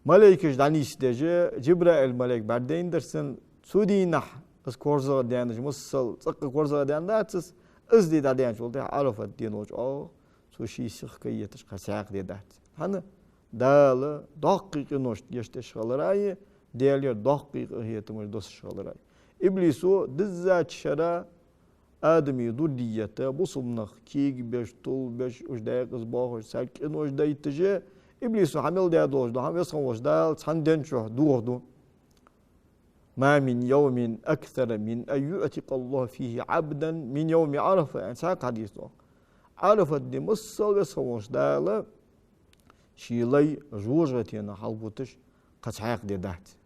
малейкаш дӀанийсдеш, Джабраил малейк бӀаргадайнадар цунна. Цу дийнахьа из корзагӀдаьннад, масала цӀаккха корзагӀдаьнна дац из, из ди дӀадаьнначул тӀехьагӀа Ӏарафат денал чӀоагӀа цо ший сиха каетташ кхы цхьаькха ди дац. ХӀана? Дала доккхий къиношта гешт деш хилари, Даьлагара доккхий къахетамаш доссаш хилари. Иблисо диззача шера Адама зуррият, бусалба нах кегабеш, тулбеш, уж декъаза боахаш, царга къинош дайташ, иблисо хьа мел даь долаш дола хӀама Веза хинна волча Дала цхьан ден чухь дохаду. ما من يوم أكثر من أن يعتق الله فيه عبدا من يوم عرفة, аьнна, цхьаькха хьадис доагӀа. Ӏарафат ди масала Веза хинна волча Дала ший лай жожагӀатенах хьалбуташ кхы цхьаькха ди дац.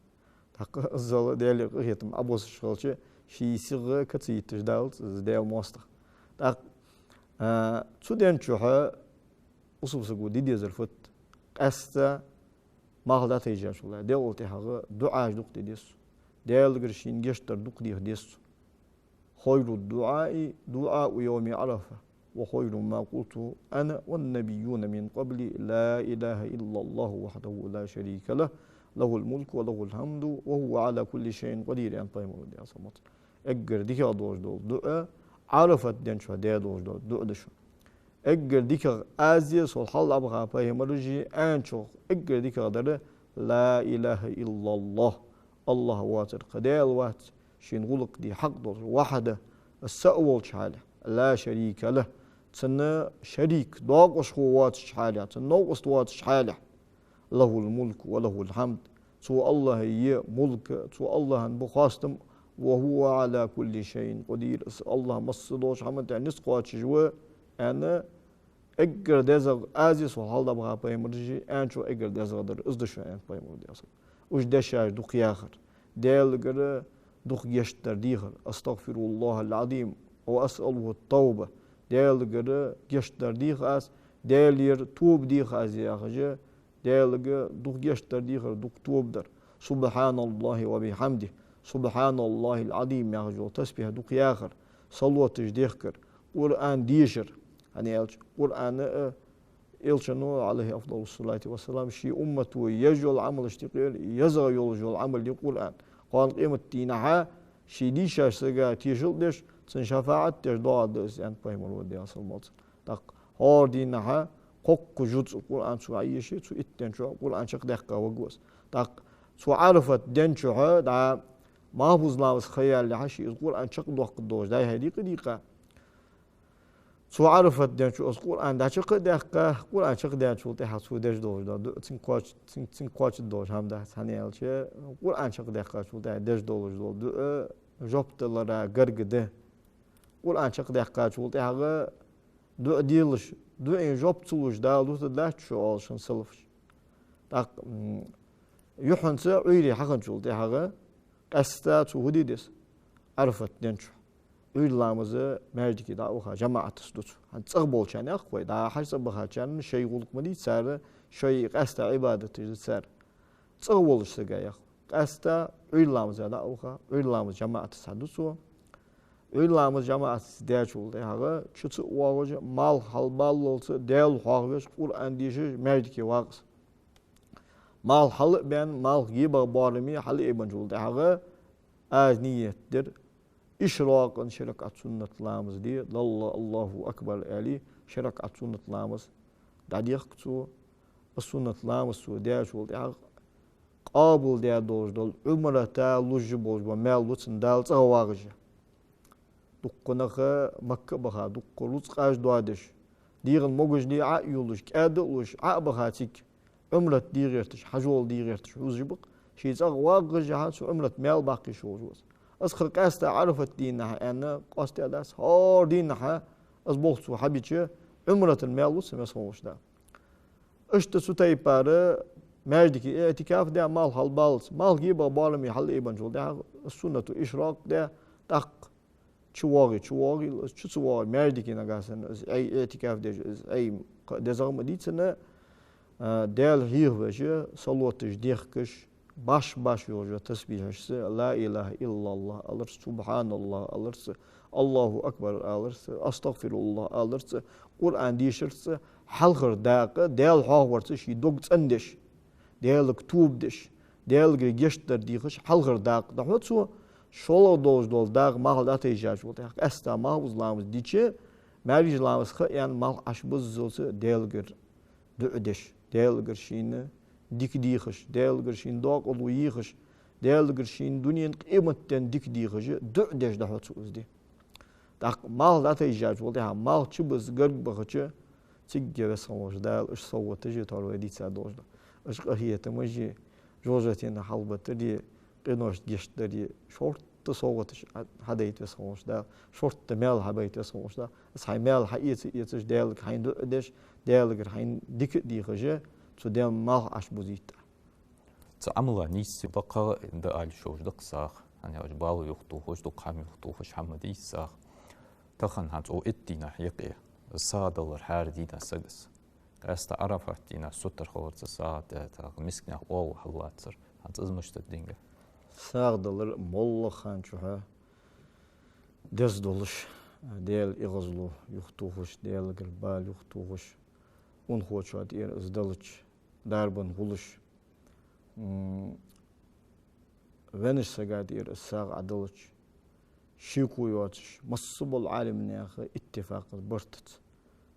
ТӀаккха иззал Даьлагара къахетам Ӏобоссаш хилча, ший сиха ка ца йитташ далац из Даьла моастагӀа. ТӀаккха, а, цу ден чухь бусалба саго де дезар фуд? Къаьстта малх дӀатайжачул тӀехьагӀа Даьлагара тӀехьагӀа дуӀаш дукха де деза цо. Даьлагара шийна гешт дар дукха деха деза цо. خير الدعاء دعاء يوم عرفة، وخير ما قلت أنا والنبيون من قبلي: لا إله إلا الله وحده لا شريك له، له الملك وله الحمد وهو على كل شيء قدير, аьннад пайхамара, Даьла салам хилда цунна. Эггара дикагӀа долаш дола дуӀа Ӏарафат ден чухь даь долаш дола дуӀа да шоана. Эггара дикагӀа, аз а, сол хьалха дӀабаха пайхамараши аьнначох эггара дикагӀа дар: لا إله إلا الله, АллахӀ воацар кхы Даьла вац шийна гӀулакх де хьакъ долаш, وحده, из са а волча хьале, لا شريك له, Цунна шарик, доакъашхо воацача хьале, цунна новкъост воацача хьале. «Лахул мулку ва лахул хьамд». Цу АллахӀа я мулк, цу АллахӀа ба хоастам, «ва хӀува Ӏала кулли шайин къадир». Из АллахӀ массадолча хӀаман тӀа низ кхоачаш ва, аьнна, эггара дезагӀа, аз из хьалха дӀабаха пайхамараш, аьнначох эггара дезагӀа дар из да шоана, аьннад пайхамара, Даьла салам хилда цунна. Уж дешаш дукха яхар, Даьлагара дукха гешт дар дехар, «АстагӀфируллахӀал Ӏазим ва асъалухӀу ттавба». Даьлагара гешт дар дех аз, Даьлагара тоба дех аз яхаш, Даьлага дукха гешт дар дехар, дукха тоба дар. «СубхьаналлахӀи ва бихьамдихӀ, субхьаналлахӀил Ӏазим» яхаш йола тасбихь дукха яхар, салоташ дехкар, Къуръан дешар. ХӀана аьлча Къуръан а, Элчано, Ӏалайхи афдалу ссалати ва ссалам, ший уммато еш йола Ӏамалашта юкъера езагӀа йолаш йола Ӏамал я Къуръан. Кхоана къематдийнахьа ший дийшача сага тешал а деш, цунна шафаӀат деш доагӀаргда из, аьннад пайхамара, Даьла салам хилда цунна. ТӀаккха хӀара дийнахьа кхоккха жуз Къуръан цо Ӏоешача, цу итт ден чухь Къуръан чакхдаьккха варгва из. ТӀаккха цу Ӏарафат ден чухь дӀа малхбуза ламаз ха ялалехьа, ше из Къуръан чакхдоаккхаргдолаш дӀай-хьай дийкъа а дийкъа, цу Ӏарафат ден чу из Къуръан дӀачакх а даьккха, Къуръан чакхдаьнначул тӀехьагӀа цо деш долаш дола дуӀа, цунга кхоач-, цунга, цунга кхоачаргдолаш хӀама дац, хӀана аьлча Къуръан чакхдаьккхачул тӀехьагӀа деш долаш дола дуӀа жоп далара гарга да. Къуръан чакхдаьккхачул тӀехьагӀа дуӀа делаш, дуӀайна жоп ца луш Дала дутаргдац шо, оал шун салафаша. ТӀаккха, м, юххьанца Ӏуйре хьахинначул тӀехьагӀа къаьстта цо фу де деза? Ӏарафат ден чухь Ӏуйра ламаза маьждиге дӀа а ваха, жамаӀатаца ду цо. ХӀанз цӀагӀа болчарна яхар вай, дӀа хьажцӀа бахачарна шоай гӀулакх ма дий цар, шоай къаьстта Ӏибадаташ да цар. ЦӀагӀа волча сага яхар. Къаьстта Ӏуйра ламаза дӀа а ваха, Ӏуйра ламаз жамаӀатаца хьаду цо. Ӏуйра ламаз жамаӀатаца даьчул тӀехьагӀа, чу ца а воагӀаш, малх хьалбаллалца, Даьла хьоахавеш, Къуръан дешаш, маьждиге вакъ из. Малх хьал а баьнна, малх гебагӀа боараме хьалаайбенначул тӀехьагӀа, аз нийят дир, ишракъан ши ракаӀат суннат ламаз де, Далла, АллахӀу акбар аьле, ши ракаӀат суннат ламаз дӀадехк цо. Из суннат ламаз цо даьчул тӀехьагӀа къоабалдаь долаш дола, Ӏумрата луш болаш бола маьл лу цунна Дала цӀагӀа вагӀаш. Дуккха нах Макка а баха, дуккха рузкъаш доадеш, дегӀан могашал Ӏо а йолаш, кӀаьда а луш, Ӏо а баха цига, Ӏумрат де гӀерташ, хьажол де гӀерташ хьувзаш ба-кх. Ше цӀагӀа вагӀаш хьа цу Ӏумрата маьл баккха йиш йолаш ва из. Из ха къаьстта Ӏарафат дийнахьа аьнна къоастадац, хӀара дийнахьа из болх цо хьабича, Ӏумрата маьл лу цунна, веза хинна волча Дала. Иштта цу тайпара маьждиге иӀтикаф даь, малх хьалбаллалца, малх гебагӀа боараме хьалаайбенначул тӀехьагӀа суннату ишракъ даь, тӀаккха чу воагӀе, чу воагӀе, чу ца воагӀе, маьждиге нагахьа санна из Ӏай, иӀтикаф деш, из Ӏай кхы а дезагӀа ма дий цунна, а, Даьла хьехавеш, салоташ дехкаш, башха-башха йолаш йола тасбихьашца, لا إله إلا الله аларца, سبحان الله аларца, АллахӀу акбар аларца, أستغفر الله аларца, Къуръан дешарца, хьалхара дакъа Даьла хьоахаварца ший дог цӀендеш, Даьлага тоба деш, Даьлагара гешт дар дехаш, хьалхара дакъа дӀахьо цо, шоллагӀа долаш дола дакъа малх дӀатайжачул тӀехьагӀа, къаьстта малхбуза ламаз дича, маьркӀажа ламаз ха а яьнна, малх Ӏобуззалца Даьлагара дуӀа деш, Даьлагара шийна дика дехаш, Даьлагара шийна доакъало ехаш, Даьлагара шийна дунен, къематден дика дехаш, дуӀа деш дӀахьо цо из ди. ТӀаккха малх дӀатайжачул тӀехьагӀа, малх чубузза гарга бахача, цига, веза хинна волча Дала, уж совгӀаташ а тхьовра вай дийца долаш да. Уж къахетамаш а, жожагӀатен хьалбатар а, къиношта гешт дар а, шортта совгӀаташ хьа-, хьадайта, веза хинна волча Дала, шортта маьл хьабайта, веза хинна волча Дала. Из хьай маьл хьаэца а эцаш, Даьлага хьайна дуӀа деш, Даьлагара хьайна дика а дехаш, цу ден малх Ӏобузийта. Цу Ӏамала нийсса даккха да аьле шовш да-кх сагӀа. ХӀана аьлча бала юхатохаш, дукха хӀама юхатохаш хӀама дий сагӀа. Тахан хӀанз цу итт дийнахьа юкъе сагӀа далар хьаьра дийна сагас. Къаьстта Ӏарафат дийнахьа сутара хиларца сагӀа де, тӀаккха мискача наьха оагӀув хьаллацар. ХӀанз из мишта да динга? СагӀа далар моллагӀа хана чухьа деза долаш, Даьла эгӀазло юхатохаш, Даьлагара бала юхатохаш, унахочоа тӀера из далча дарбан хулаш, м, веннача сага тӀера из сагӀа Ӏодалча, шеко йоацаш, масса бола Ӏаламнаьха иттифакъ да, бартаца.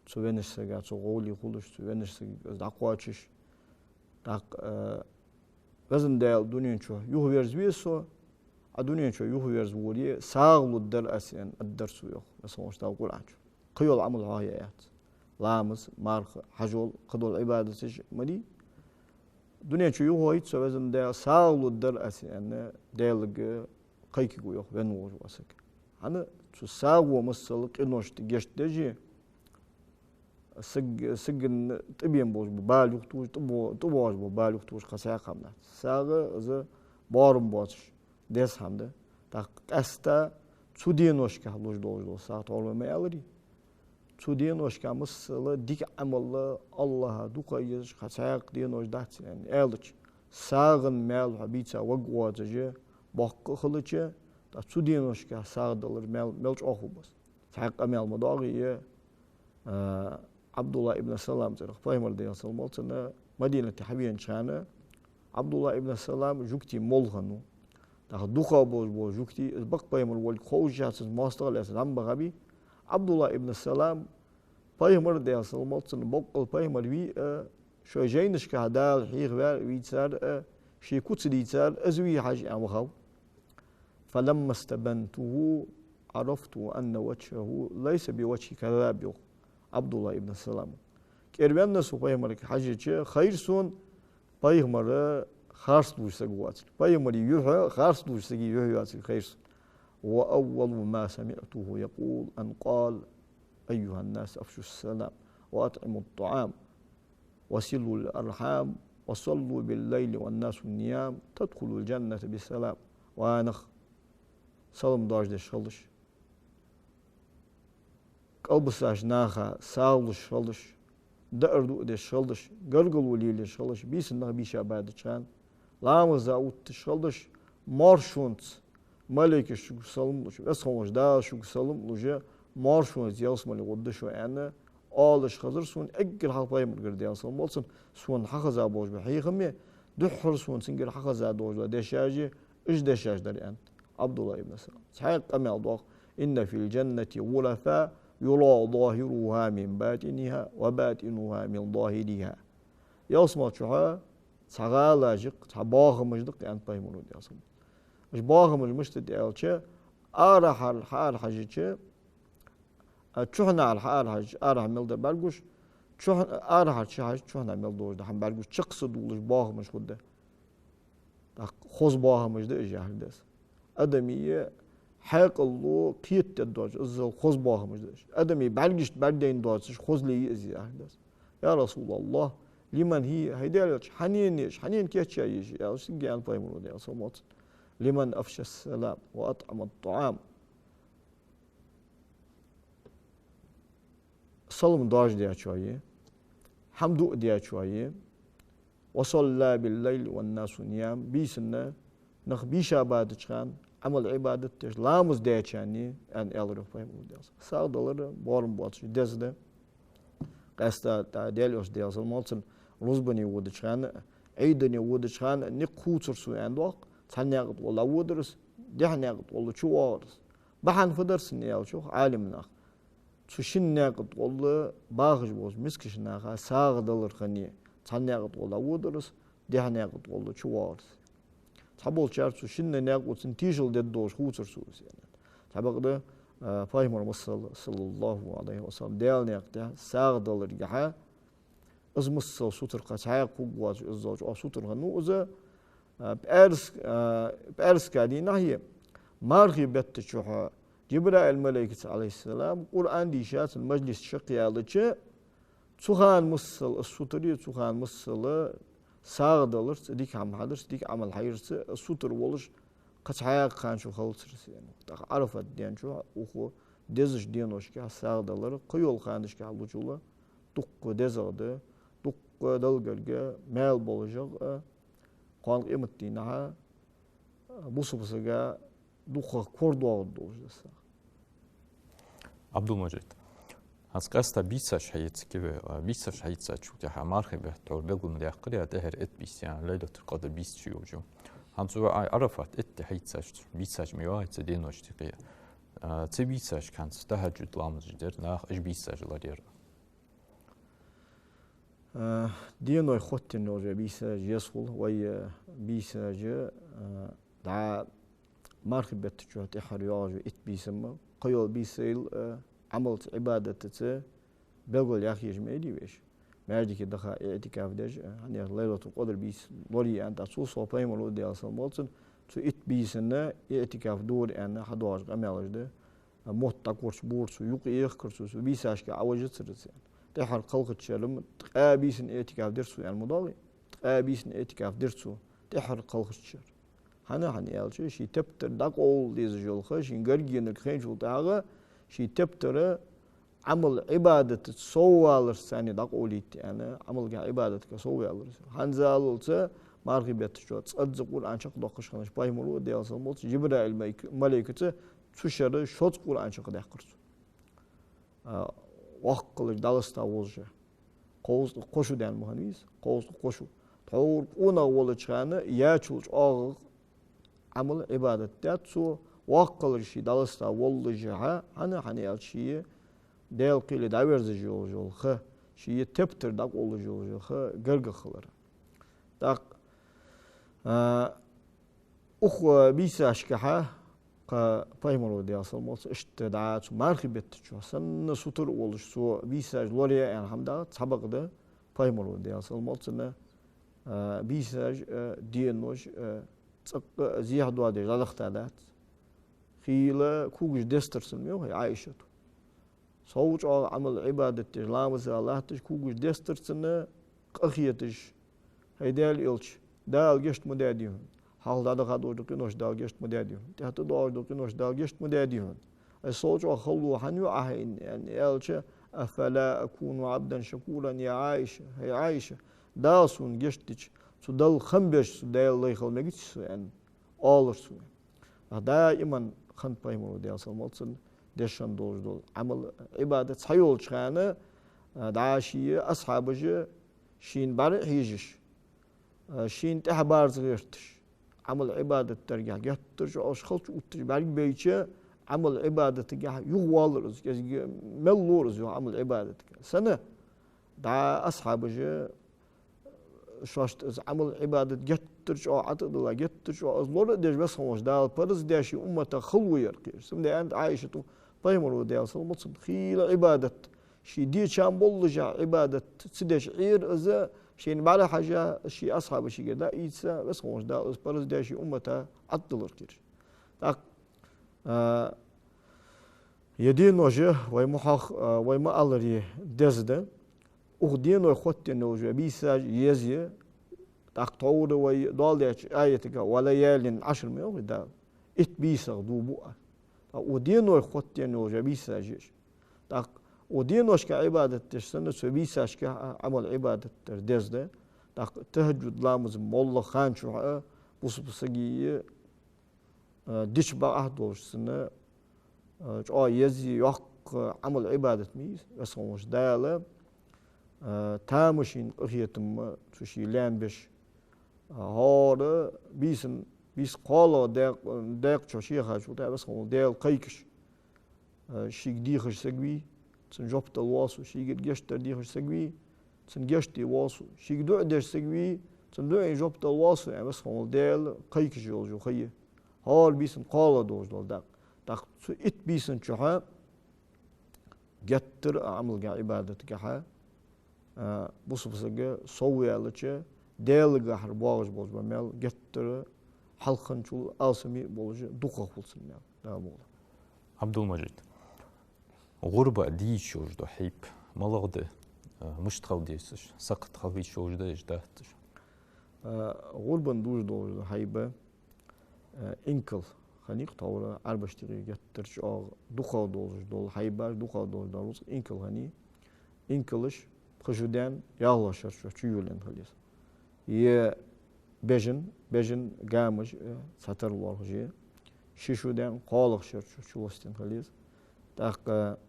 Цу веннача сага цу гӀовле хулаш, цу веннача сагага из дӀакхоачаш, тӀаккха, э, Везан Даьла, дунен чу юхаверзаве со, Ӏа дунен чу юхаверзаваларе сагӀа лургдар аз, аьнна, аргдар цо, йоах, веза хинна волча Дала Къуръан чу. кхыйола Ӏамал хьоахаяь яц. Ламаз, марха, хьажол, кхыдола Ӏибадаташ ма дий. Дунен чу юхавойтта со, Веза Даьла, сагӀа лургдар аз, аьнна, Даьлага кхайкаргва, йоах, венна волаш вола саг. ХӀана, цу сагӀо масала къиношта гешт деш, саг, сагана тӀабена болаш бола бала юхатохаш, тӀабо-, тӀабоагӀаш бола бала юхатохаш кхы цхьаккха хӀама дац. СагӀа из боарам боацаш деза хӀама да. ТӀаккха къаьстта цу деношкахь луш долаш дола сагӀа, тхьовра вай ма аьларий, цу деношкахь масала дика Ӏамал АллахӀа дукха езаш кхы цхьаккха денош дац, аьнна, аьлча, сагӀан маьл хьо бийца варгвоацаш, боккха а хилча, тӀаккха цу деношкахь сагӀа далар маьл мел чӀоагӀа хургба из. Цхьаькха къамаьл ма доагӀий, а, Ӏабдуллахь ибн Салам цӀерагӀа, Пайхамар, Даьла салам хилда цунна, Мадинате хьавенача хана, Ӏабдуллахь ибн Салам жугтий молла хиннав. ТӀаккха дукха болаш бола жугтий, из бакъ Пайхамар волга ховшшехь, цунца моастагӀал еш зӀамига баьбий. Ӏабдуллахь ибн Салам Пайхамар, Даьла салам хилда цунна, боккъал Пайхамар вий а, шоай жайнашкахь Дала хьехаваьр а вий цар а, ший куц дийцар а из вий хьажа аьнна вахав. فلما استبنته عرفت أن وجهه ليس بوجه كذاب, йоах Ӏабдуллахь ибн Салама. КӀерваьнна со Пайхамарга хьажача, хайра сона Пайхамар харц лувш саг воацилга. Пайхамара юхь харц лувш сага юхь йоацилга хайра сона. وأول ما سمعته يقول أن قال: أيها الناس أفشوا السلام وأطعموا الطعام وصلوا الأرحام وصلوا بالليل والناس نيام تدخلوا الجنة بسلام. Ва нах, салам доаржадеш хилалаш, кӀалбисача наха сагӀа луш хилалаш, даар дуадеш хилалаш, гаргало лелаеш хилалаш, бийсанна нах бийша бадача хана, ламаза увтташ хилалаш, моаршонца малейкаш шуга салам луш, Веза хинна волча Дала шуга салам луш, моаршонца ялсмале гӀоргда шо, аьнна, оалаш хезар сона эггара хьалха Пайхамарагара, Даьла салам хилда цунна, сона хьахеза болаш бола хьехам а, духхьал сона цунгара хьахеза долаш дола дешаш а, уж дешаш дар, аьннад Ӏабдуллахь ибн Салама. Цхьаькха къамаьл доагӀа: إن في الجنة غرفا يرى ظاهرها من باطنها وباطنها من ظاهرها. Ялсмала чухь цхьа гӀалаш я-кх, цхьа боахамаш да-кх, аьннад Пайхамаро, Даьла салам хилда цунна. Уж боахамаш мишта да аьлча, арахьара хьаарахьежача, а, чухьнахьара хьаарахьежача, арахьа мел дар бӀаргагуш, чухь-, арахьара чухьежача, чухьнахьа мел долаш дола хӀама бӀаргагуш, чакхсадаьлаш боахамаш хургда. ТӀаккха хоза боахамаш да уж, яхар да из. Адамий хьаькъало кхетадергдоацаш, иззал хоза боахамаш да уж. Адамий бӀаргашта бӀаргадайнадоацаш, хозал я из, яхар да из. يا رسول الله، لمن هي؟ ХӀай Даьла Элча, хьанна я уж, хьанна кийчъяь я уж, аьлча, цунга аьннад Пайхамаро, Даьла салам хилда цунна: لمن أفشى السلام وأطعم الطعام. Салам доаржадечоа я, хӀама дуадечоа я, وصلى بالليل والناس نيام, бийсанна нах бийша бадача хана Ӏамал-Ӏибадат деш, ламаз дечоа я, аьнна, аьлар, йоах, Пайхамаро, Даьла салам хилда цунна. СагӀа далар боарам боацаш деза да. Къаьстта тӀа Даьла Элча, Даьла салам хилда цунна, рузбане водача хана, Ӏийдане водача хана никъ хувцар сона, аьнна, доагӀа-кх, цхьан наькъа тӀагӀолла дӀаводар из, дехьа наькъа тӀагӀолла чувоагӀар из. Бахьан фу дар цун аьлча, йоах Ӏалимнаха, цу шин наькъа тӀагӀолла бахаш болча мискача наха сагӀа далар хиннай. Цхьан наькъа тӀагӀолла дӀаводар из, дехьа наькъа тӀагӀолла чувоагӀар из. Цхьаболчар цу шинне наькъо цунна тешал дергдолаш хувцар сона из, аьннад. Цхьабакъда, а, Пайхамар масала, صلى الله عليه وسلم, Даьла наькъа тӀа сагӀа даларгахьа, из масала сутара кхы цхьаккха хургвоацаш, иззал чӀоагӀа сутара хиннав из, а, пӀаьраска, а, пӀаьраска дийнахьа, мархий бетта чухь Джабраил малейкаца, عليه السلام, Къуръан дийша, цун мажлис чакхъяьлча, цу хана масала из сутара, цу хана масала сагӀа даларца, дика хӀама хьадарца, дика Ӏамал хьаярца из сутара волаш кхы цхьаккха хана чухь хилацар из, аьнна. ТӀаккха Ӏарафат ден чухь, укх дезача деношкахь сагӀа далар кхыйола ханашкахь лучул дукха дезагӀа да, дукха Далла гарга маьл болаш а, кхоана къематдийнахьа бусалба сага дукхагӀа корадоагӀаргдолаш да из сагӀа. Абдулмажид, хӀанз къаьстта бийсаш хьаэца киве, а, бийсаш хьаийцачул тӀехьагӀа мархий бетта тхьовра белгалдаьккхар, е тӀехьара итт бийса, е Лайлатуль-Къадр бийса чуйоагӀаш я. ХӀанз цу Ӏа-, Ӏарафат итт хьаийцача, бийсаш ма йоагӀий цу деношта юкъе. А, цу бийсашка хӀанз тахӀаджуд ламазаш дер наха, уж бийсаш ларъяр. А, деношка хоттаденна йола бийсаш еза хул, вай, а, бийсаш, а, дӀа мархий бетта чухь тӀехьара йоагӀаш я итт бийса-м, кхыйола бийсал, а, Ӏамалца, Ӏибадатаца белгалъяха еза ма дий вай. Маьждиге даха иӀтикаф деш, хӀана аьлча Лайлатул-Къадр бийса лорае аьнна, тӀаккха цул совгӀа Пайхамара, Даьла салам хилда цунна, цу итт бийсан иӀтикаф дора аьнна, хьадоагӀаш къамаьлаш да. Мотт дӀакхоачаш бора цо, юкъ ехкар цо, цу бийсашка Ӏовижацар из аьнна. ТӀеххьара кхалхача шера ткъаь бийсан иӀтикаф дир цо аьнна ма доагӀий. Ткъаь бийсан иӀтикаф дир цо тӀеххьара кхалхача шера. ХӀана, хӀана аьлча, ший тептар дӀакъовла дезаш йола ха, шийна гарга енарг хайначул тӀехьагӀа, ший тептар Ӏамал-Ӏибадатаца совваларца царна дӀакъовлийта аьнна, Ӏамалгахьа Ӏибадатагахьа совваьлар из. ХӀанзалца мархий бетта чу цкъаза Къуръан чакхдоаккхаш хиннача Пайхамара, Даьла салам хилда цунна, Жибраил майк-, малейкаца цу шера шозза Къуръан чакхдаьккхар цо. А, воккхалаш дӀаласта волаш. Кховзткъа кхо шу даьнна ма хиннавий из, кховзткъа кхо шу. Тхьовра къонах волча хана яьчул чӀоагӀагӀа Ӏамал-Ӏибадат даьд цо, воккхалаш ше дӀаласта воллашехьа, хӀана, хӀана аьлча ше Даьла кхеле дӀаверзаш йолаш йола ха, ший тептар дӀакъовлаш йолаш йола ха гаргагӀа хилар. ТӀаккха, а, укх бийсашкахьа кхы Пайхамара, Даьла салам хилда цунна, иштта дӀа цу мархий бетта чу санна сутара волаш цо бийсаш лорае аьнна хӀама да, цхьабакъда Пайхамара, Даьла салам хилда цунна, а, бийсаш, а, денош, а, цӀаккха а зехьа доадеш дӀадахийта дац. Хийла когаш дестар цунна, йоах Ӏайшата. Сов чӀоагӀа Ӏамал-Ӏибадат деш, ламаза латташ когаш дестар цунна, къахеташ: «ХӀай Даьла Элча, Дала гешт ма даьдий хьона. Хьалха дӀадаха долаш дола къинош Дала гешт ма даьдий хьона. ТӀехьа тӀадоагӀаш дола къинош Дала гешт ма даьдий хьона. Ай, сов чӀоагӀа хало хьан ю Ӏа хьайна?» — аьнна, аьлча: «أفلا أكون عبدا شكورا يا عائشة, хӀай Ӏайша, Дала сона гешт дича, цу Далла хам беш со Даьла лай хила мегац со», — аьнна, оалар цо. Даиман хиннад Пайхамара, Даьла салам хилда цунна, деш долаш дола Ӏамал-Ӏибадат цхьа йолча хана, а, дӀа ший асхьабаша шийна бӀарахьежаш, а, шийна тӀехьабарза гӀерташ, Ӏамал-Ӏибадат даргахьа геттара чӀоагӀа халча увтташ бӀаргабайча, Ӏамал-Ӏибадатагахьа юхавоалар из, кӀезига мел лора из юха Ӏамал-Ӏибадатагахьа. Сенна? ДӀа асхьабаша шоашта из Ӏамал-Ӏибадат геттара чӀоагӀа ӀотӀадилла, геттара чӀоагӀа из лора а деш, Веза хинна волча Дала парз даь ший уммата хало яр кхераш. Цудухьа аьннад Ӏайшата, Пайхамара, Даьла салам хилда цунна, хийла Ӏибадат, ший де чам боллашехьа Ӏибадат ца деш Ӏийра из, шийна бӀарахьежа, ший асхьабашкара дӀаийца, Веза хинна волча Дала из парз даь ший уммата ӀотӀадиллар кхераш. ТӀаккха, а, Е денош вай ма хьоах-, а, вай ма аллара деза да. Укх денойх хоттаденна йолаш йола бийсаш еза я, тӀаккха тхьовра вай доаладаьча аятагахьа: «وليال عشر», — ма йоахий Дала. Итт бийсах дув бу аьнна. ТӀаккха укх денойх хоттаденна йолаш йола бийсаш я уж. ТӀаккха укх деношка Ӏибадат деш санна, цу бийсашка а Ӏамал-Ӏибадат дар деза да. ТӀаккха тахӀаджуд ламаз моллагӀа хана чухь а бусалба сага а, дича бакъахьа долаш цунна, а, чӀоагӀа еза, йоккха Ӏамал-Ӏибадат ма йий из. Веза хинна волча Дала, а, тамашийна къахетам цу ший лаьна беш, а, хӀара бийсан, бийса кхоалагӀа даькъ-, даькъа чу ше хьежача, Веза хинна волча Даьла кхайкаш, а, шийга дехаш саг вий, цунна жоп дала воал со, шийгара гешт дар дехаш саг вий, цунна гешт де воал со, шийга дуӀа деш саг вий, цунна дуӀайна жоп дала воал со, аьнна, Веза хинна волча Даьла кхайкаш йолаш йола ха я. ХӀара бийсан кхоалагӀа долаш дола дакъа. ТӀаккха цу итт бийсан чухь геттара а Ӏамалгахьа, Ӏибадатагахьа, а, бусалба сага совваьлча, Даьлагахьара боагӀаш болаш бола маьл геттара хьалхарчул алсаме а болаш, дукхагӀа хул цун маьл. Дала мукъ лой. Ӏабдул-Мажид, гӀурба дийца йолаш дола хьайба малагӀа да, а, мишта хила деза уж, сакхт хила йиш йолаш да уж, дац уж? А, гӀурбан дувца долаш дола хьайба, а, инкал хиннай-кх тхьовра, Ӏарбашта юкъе геттара чӀоагӀа дукхагӀа долаш дола хьайбаш, дукхагӀа долаш дола рузкъ инкал хиннай. Инкалаш пхи шу даьнна, ялхлагӀа шера чу чуйолаенна хила еза. Е бежан, бежан гамаш, э, цхьатарра лоархӀаш я. Ши шу даьнна, кхоалагӀа шера чу чулестаденна хила еза. ТӀаккха,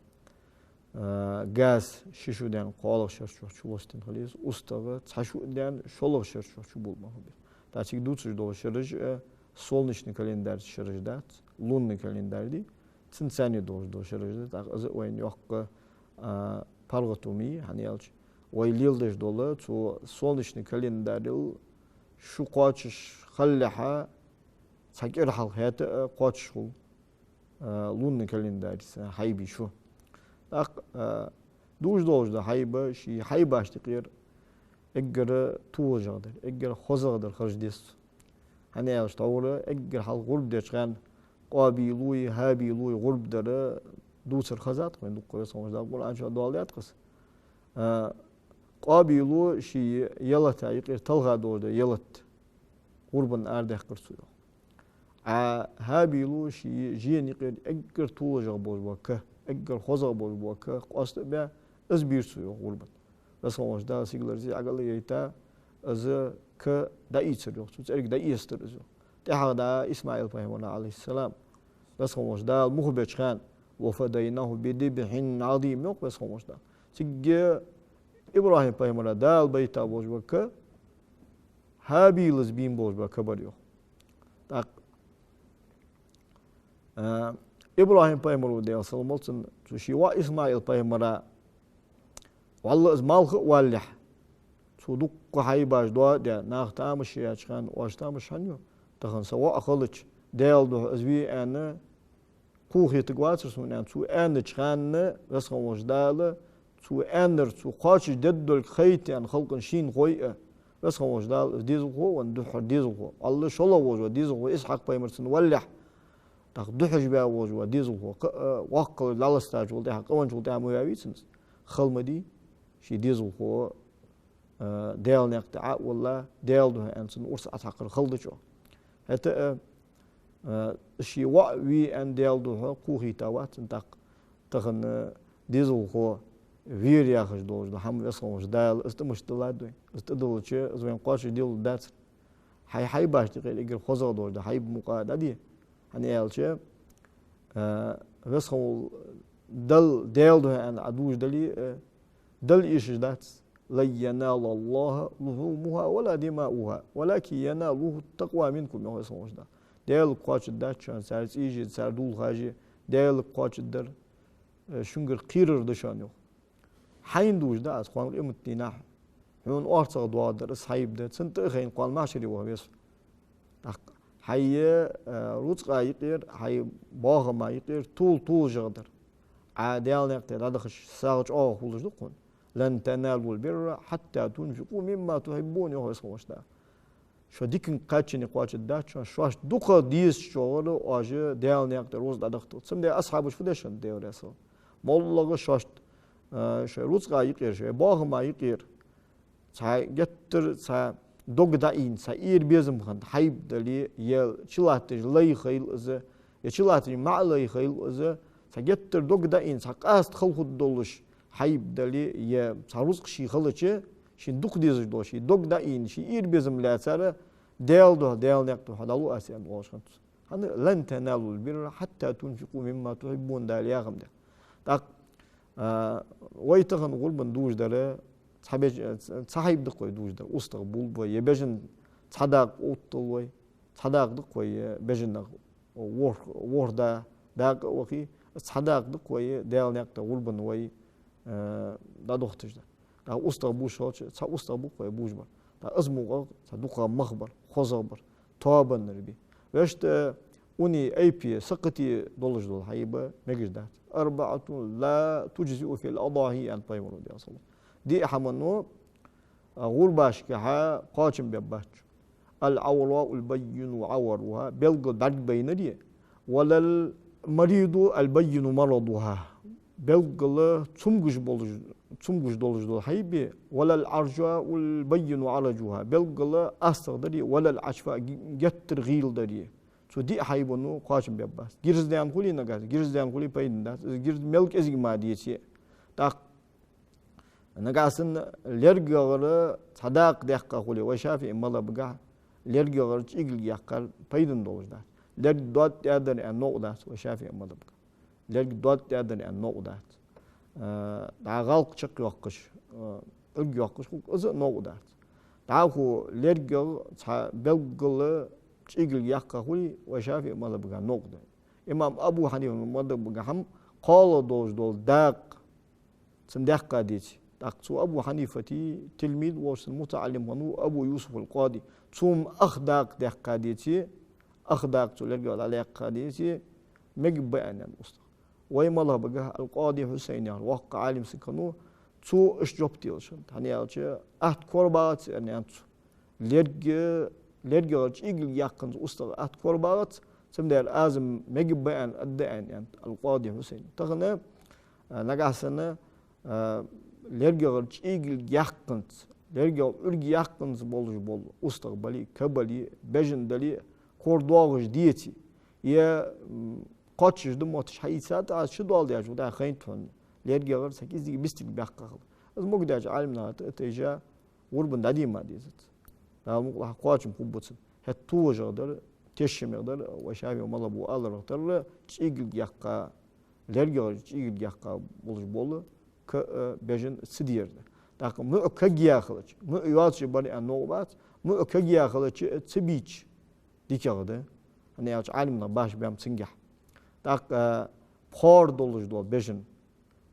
э, газ ши шу даьнна, кхоалагӀа шера чу чулестаденна хила еза. УстагӀа цхьа шу даьнна, шоллагӀа шера чу чуболабенна хила беза. ТӀаккха цига дувцаш дола шераш, э, солнечный календарьца шераш дац, лунный календарь дий. Цунца цхьана долаш дола шераш да, тӀаккха из а вайна йоккха, а, паргӀато ма йий, хӀана аьлча вай леладеш дола цу солнечный календарел шу кхоачаш хилалехьа, цхьа кӀира хьалха хӀаьта а кхоачаш хул, а, лунный календарьца хьайбий шу. ТӀаккха, а, дувш долаш да хьайба, ший хьайбашта юкъера эггара толашагӀа дар, эггара хозагӀа дар харжа деза цо. ХӀана аьлча тхьовра эггара хьалха гӀурба деча хана Къабилои ХӀабилои гӀурба дар дувцар хезад-кх вайна дукха, Веза хинна волча Дала Къуръан чу доаладаьд-кх из. А, Къабила ший ялата юкъера талха долаш да ялат гӀурбанна арадаьккхар цо, йоах. А ХӀабила ший жена юкъера эггара толашагӀа болаш бола ка, эггара хозагӀа болаш бола ка къоастабаь, из бийр цо, йоах, гӀурбанна. Веза хинна волча Дала сигалара зи Ӏагалла яйта, из ка дӀаийцар, йоах, цу цӀерга дӀаэцар из, йоах. ТӀехьагӀа дӀа ИсмаӀил пайхамара, Ӏалайхи ссалам, Веза хинна волча Дала мух беча хана, «وفديناه بذبح عظيم», йоах Веза хинна волча Дала. Цига ИбрахӀим пайхамара Дала байта болаш бола ка, ХӀабилас бийна болаш бола ка бар, йоах. ТӀаккха, а, ИбрахӀим пайхамара, Даьла салам хилда цунна, цу ший воӀ ИсмаӀил пайхамара, валлахӀи, из малха а валалехь, цо дукха хьайбаш доадаь, наха тамаш яьча хана, оаш тамаш хӀана ю, тахан са воӀ хилча, Даьла духьа из ве аьнна, кхухийтаргвацар сона, аьнна, цо аьннача хана, Веза хинна волча Дала, цо аьннар, цо кхоачашдергдолга хайта аьнна халкъа шийхой а, Веза хинна волча Дала из дезалхо а венна, духхьара дезалхо, валлахӀи, шоллагӀа волаш вола дезалхо, Исхьакъ пайхамарца валалехь, тӀаккха духьашбаь волаш вола дезалхо, кхы а, э, воккхал лаластачул тӀехьа, къавенначул тӀехьа ма ваьвий цунна из. Хала ма дий, ший дезалхо, э, Даьла наькъа тӀа Ӏо а валла, Даьла духьа аьнна цунна урс Ӏоцхьакхар хала да чӀоагӀа. ХӀаьта а, э, ший воӀ ве аьнна Даьла духьа кхухийта вац цунна тӀаккха. Тахан, э, дезалхо вера яхаш долаш да хӀама, Веза хинна волча Дала из тӀа мишта диллад вайна. Из тӀадиллача, из вайна кхоачашделларгдацар. Хьай хьайбашта юкъера эггара хозагӀа долаш да хьайба мукъагӀа дӀаде. ХӀана аьлча, а, Веза хинна волча Дала, Даьла духьа аьнна Ӏа дувш дале а, Дала эшаш дац: «لن ينال الله لحومها ولا دماؤها ولكن يناله التقوى منكم», йоах Веза хинна волча Дала. Даьлага кхоачаргдац шоана цар цӀийши, цар дулхаши, Даьлага кхоачаргдар, э, шунгара кхерар да шоана, йоах. Хьайна дувш да аз кхоана къематдийнахьа, хьона орцагӀа доагӀаргдар из хьайба да, цунна тӀа а хайна кхоана махьшаре ваха веза хьо. ТӀаккха хьай, э, рузкъа юкъера, хьай бахама юкъера тол-, толашагӀа дар Ӏа Даьла наькъа тӀа дӀадахача сагӀа чӀоагӀа хулаш да-кх хьона. «لن تنالوا البر حتى تنفقوا مما تحبون», йоах Веза хинна волча Дала. Шо диканга кхаьчача кхоачаргдац шоана, шоашта дукха дезача чӀоагӀа оаш Даьла наькъа тӀа рузкъа дӀадахийталга. Цудухьа асхьабаша фу деш хиннад, Даьла раьза хилва, моллагӀа шоашта, а, шоай рузкъа юкъера, шоай бахама юкъера цхьа геттара, цхьа дог дӀаийна, цхьа эр безам хинна хьайба дале, е чулатташ лай хилва из, е чулатташ маӀа лай хилва из, цхьа геттара дог дӀаийна, цхьа къаста хала хургдолаш хьайба дале, е цхьа рузкъа ший хилча, шийна дукха дезаш дола, ший дог дӀаийна, ший эр безам лаьцар, Даьла духьа, Даьла наькъа тӀа хьо дӀалу аз, аьнна оалаш хиннад цо. ХӀана? «لن تنالوا البر حتى تنفقوا مما تحبون», Дала яхаш да. ТӀаккха, а, вай тахан гӀурбанна дувш дар, цхьа беж-, ц-, цхьа хьайба да-кх вай дувш дар. УстагӀа болба вай, е бежан цхьа дакъа оттал вай, цхьа дакъа да-кх вай, е бежанах ворх-, ворхӀ да-, дакъа а вахе, цхьа дакъа да-кх вай, Даьла наькъа тӀа гӀурбанна вай, а, дӀадохийташ дар. ТӀаккха устагӀа бувш хилча, цхьа устагӀа ба-кх вай бувш бар. ТӀаккха из мукъагӀа цхьа дукха мах бар, хозагӀа бар, тоабаннар бе. Вешта, укх айпе, сакхате долаш дола хьайба мегаш дац. «أربعة لا تجزئ في الأضاحي», аьннад пайхамара, Даьла салам хилда цунна. Диъ хӀамано, а, гӀурбашкахьа кхоачам бергбац. «العوراء البين عورها», белггала бӀарг байнаре, «ولا المريضة البين مرضها», белггала цамогаш болаш, цамогаш долаш дола хьайба, «ولا العرجاء البين عرجها», белггала астагӀа даре, «ولا العجفاء», ге-, геттара гӀийла даре. Цу диъ хьайбано кхоачам бергбац. Гирздаьнна хуле нагахь, гирздаьнна хуле пайдана дац. Из гирз мел кӀезига мара деце а. ТӀаккха нагахь санна лергагӀара цхьа дакъа даьккха хуле, вай ШафиӀий мазхӀабагахьа лергагӀара чӀегилг яккхар пайдана долаш дац. Лерг дод тӀа дар аьнна новкъа дац вай ШафиӀий мазхӀабагахьа. Лерг дод тӀа дар аьнна новкъа дац. Э, дӀа гӀалкх чакхйоаккхаш, э, Ӏург йоаккхаш хул-кх, из а новкъа дац. ДӀахо лергагӀа цхьа белггала чӀегилг яккха хуле, вай ШафиӀий мазхӀабагахьа новкъа да. Имам Абу Хьанифа мазхӀабагахьа-м кхоалагӀа долаш дола дакъа цунна даьккха деце. ТӀаккха цу Абу Хьанифата тилмиз волаш, цун мутаӀаллим хиннав Абу Юсуф ал-Къади. Цо-м ах дакъа даьккха деце, ах дакъа цу лергагӀа дӀадаьккха деце, мегаш ба аьннад устагӀа. вай мазхӀабагахь ал-Къади Хьусайн яхар воккха Ӏалим саг хиннав, цо иштта жоп делаш хиннад. ХӀана аьлча, атта кора багӀац аьнна цо. Лерг-, лергагӀа чӀигалга яьккханза устагӀа атта кора багӀац, цудухьа аз мегаргба аьнна аргда аьннад ал-Къади Хьусайн. Тахан, а, нагахьа санна, а, лергагӀа чӀигалга яьккханза, лергагӀа Ӏурга яьккханза болаш бола устагӀа бале, ка бале, бежан дале, корадоагӀаш деце, е, м, кхоачаш да мотташ хьаийцад, аз чу доаладаьчул тӀехьагӀа хайнад хьона, лергагӀа цхьа кӀезига бистинг баьккха хилар. Из могадаьча Ӏалимнаха тӀатайжа, гӀурбана дӀадийма дезац. Дала мукъалахь, кхоачам хургба цун. ХӀаьта товжагӀа дар, тешаме дар, вай ШафиӀий мазхӀабо аларах дар, чӀигалга яьккха, лергагӀа чӀигалга яьккха болаш бола ка а, бежан а ца дезар да. ТӀаккха муӀ кагъяь хилча, муӀ йоацаш бар аьнна новкъа бац, муӀ кагъяь хилча а ца бийча дикагӀа да. ХӀана аьлча Ӏалимнаха башха баьннаб цунгахь. ТӀаккха пхоар долаш дола бежан,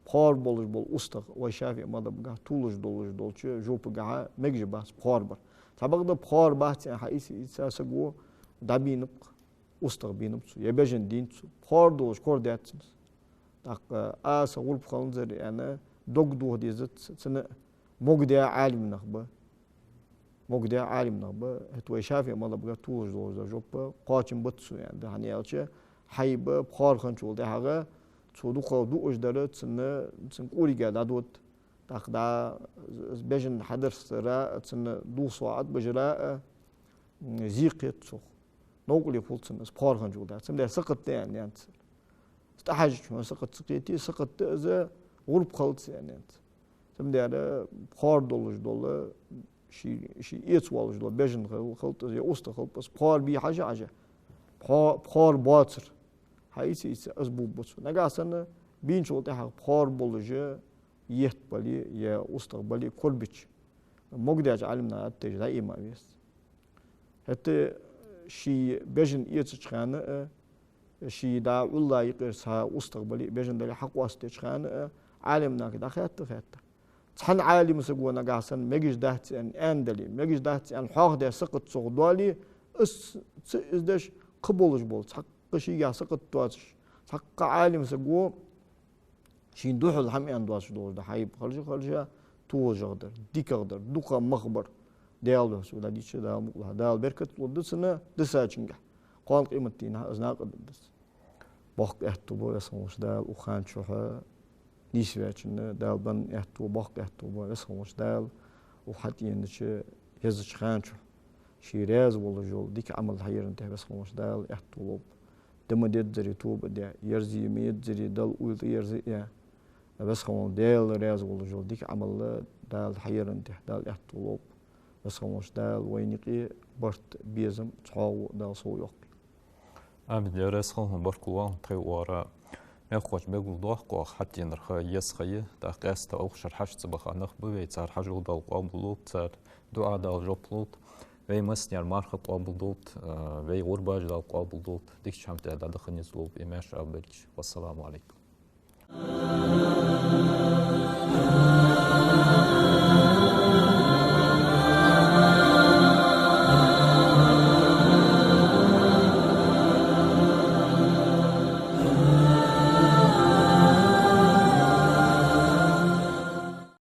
пхоар болаш бола устагӀа вай ШафиӀий мазхӀабагахь толаш долаш долча жопагахьа мегаш бац пхоар бар. Цхьабакъда пхоар бац аьнна хьаийца, ийца саго дӀабийнаб-кх, устагӀа бийнаб цо, е бежан дийнад цо. Пхоар долаш корадаьд цунна из. ТӀаккха аз гӀурба хиланзар аьнна дог доха дезац цунна, могадаь Ӏалимнах ба. Могадаь Ӏалимнах ба, хӀаьта вай ШафиӀий мазхӀабагахь толаш долаш дола жоп кхоачам бац цо аьнна да, хӀана аьлча, хьайба пхоар хинначул тӀехьагӀа цо дукха дуаш дар цунна, цун кӀорига дӀадода. ТӀаккха дӀа бежан хьадарсара а, цунна дулх сохьат бажара а, м, зе кхет цох. Новкъарле хул цунна из пхоар хинначул тӀехьагӀа. Цудухьа сакхат да аьнна янц. Из тӀахьажача хьона сакхат ца кхете, сакхат да из гӀурба хилац аьнна янц. Цудухьа пхоар долаш дола, ший, ший эца волаш дола бежан хил-, хилац из, е устагӀа хилац из, пхоар бе хьажа, хьажа. Пхо-, пхоар боацар хьаийца, ийца из бувргба цо. Нагахьа санна бийначул тӀехьагӀа пхоар болаш етт бале, е устагӀа бале корабича, могадаьча Ӏалимнаха тӀатайжа дӀаийма веза. ХӀаьта ший бежан эцача хана а, ший дӀа Ӏулла юкъера цхьа устагӀа бале, бежан дале хьакъоастадеча хана а, Ӏалимнахага дӀахаьтта, хаьтта. Цхьан Ӏалим саго нагахьа санна мегаш дац аьнна, аьнна дале, мегаш дац аьнна хьоахадаь сакхат цох доале, из ца эздеш кхы болаш бола, цхьаккха шийгахь сакхат доацаш, цхьаккха Ӏалим саго шийна духьал хӀама аьнна доацаш долаш да хьайба, хержа, хержа, товжагӀа дар, дикагӀа дар, дукха мах бар. Даьла духьа цо дӀадийцача, Дала мукъалахь, Дала беркат лургда цунна дисачунгахь. Кхоана къематдийнахьа из накъадаргда цунна. Боккха аьттув ба, Веза хинна волча Дала, укх хана чухь нийсваьчунна, Дала бенна аьттув ба, боккха аьттув ба, Веза хинна волча Дала, укх хьатӀаенача езача хана чухь ший раьза волаш йола дика Ӏамал хьаярна тӀехь Веза хинна волча Дала аьттув лулба. Ди ма деззара тоба де, ерзае ма еззара Далла уйла тӀаерзае, Веза хинна волча Даьла раьза волаш йола дика Ӏамал Дала хьаярна тӀехь Дала аьттув лулба. Веза хинна волча Дала вайна юкъе барт, безам, цхьоагӀо Дала совйоаккхийла. Амин. Веза хинна вола, баркал ва хьона тхоай оагӀора. Мехкахой, белгалдоаккх оаха, хьатӀаденар ха еза ха я, тӀаккха къаьстта укх шера хьажцӀа баха нах ба вай, цар хьажол Дала къоабалдолда, цар дуӀа Дала жоп лулда, вай массанена марха къоабалдолда, а, вай гӀурбаш Дала къоабалдолда, дикача хӀама тӀа дӀадаха низ лулба, иман аш а белгаш. Вассаламу Ӏалайкум.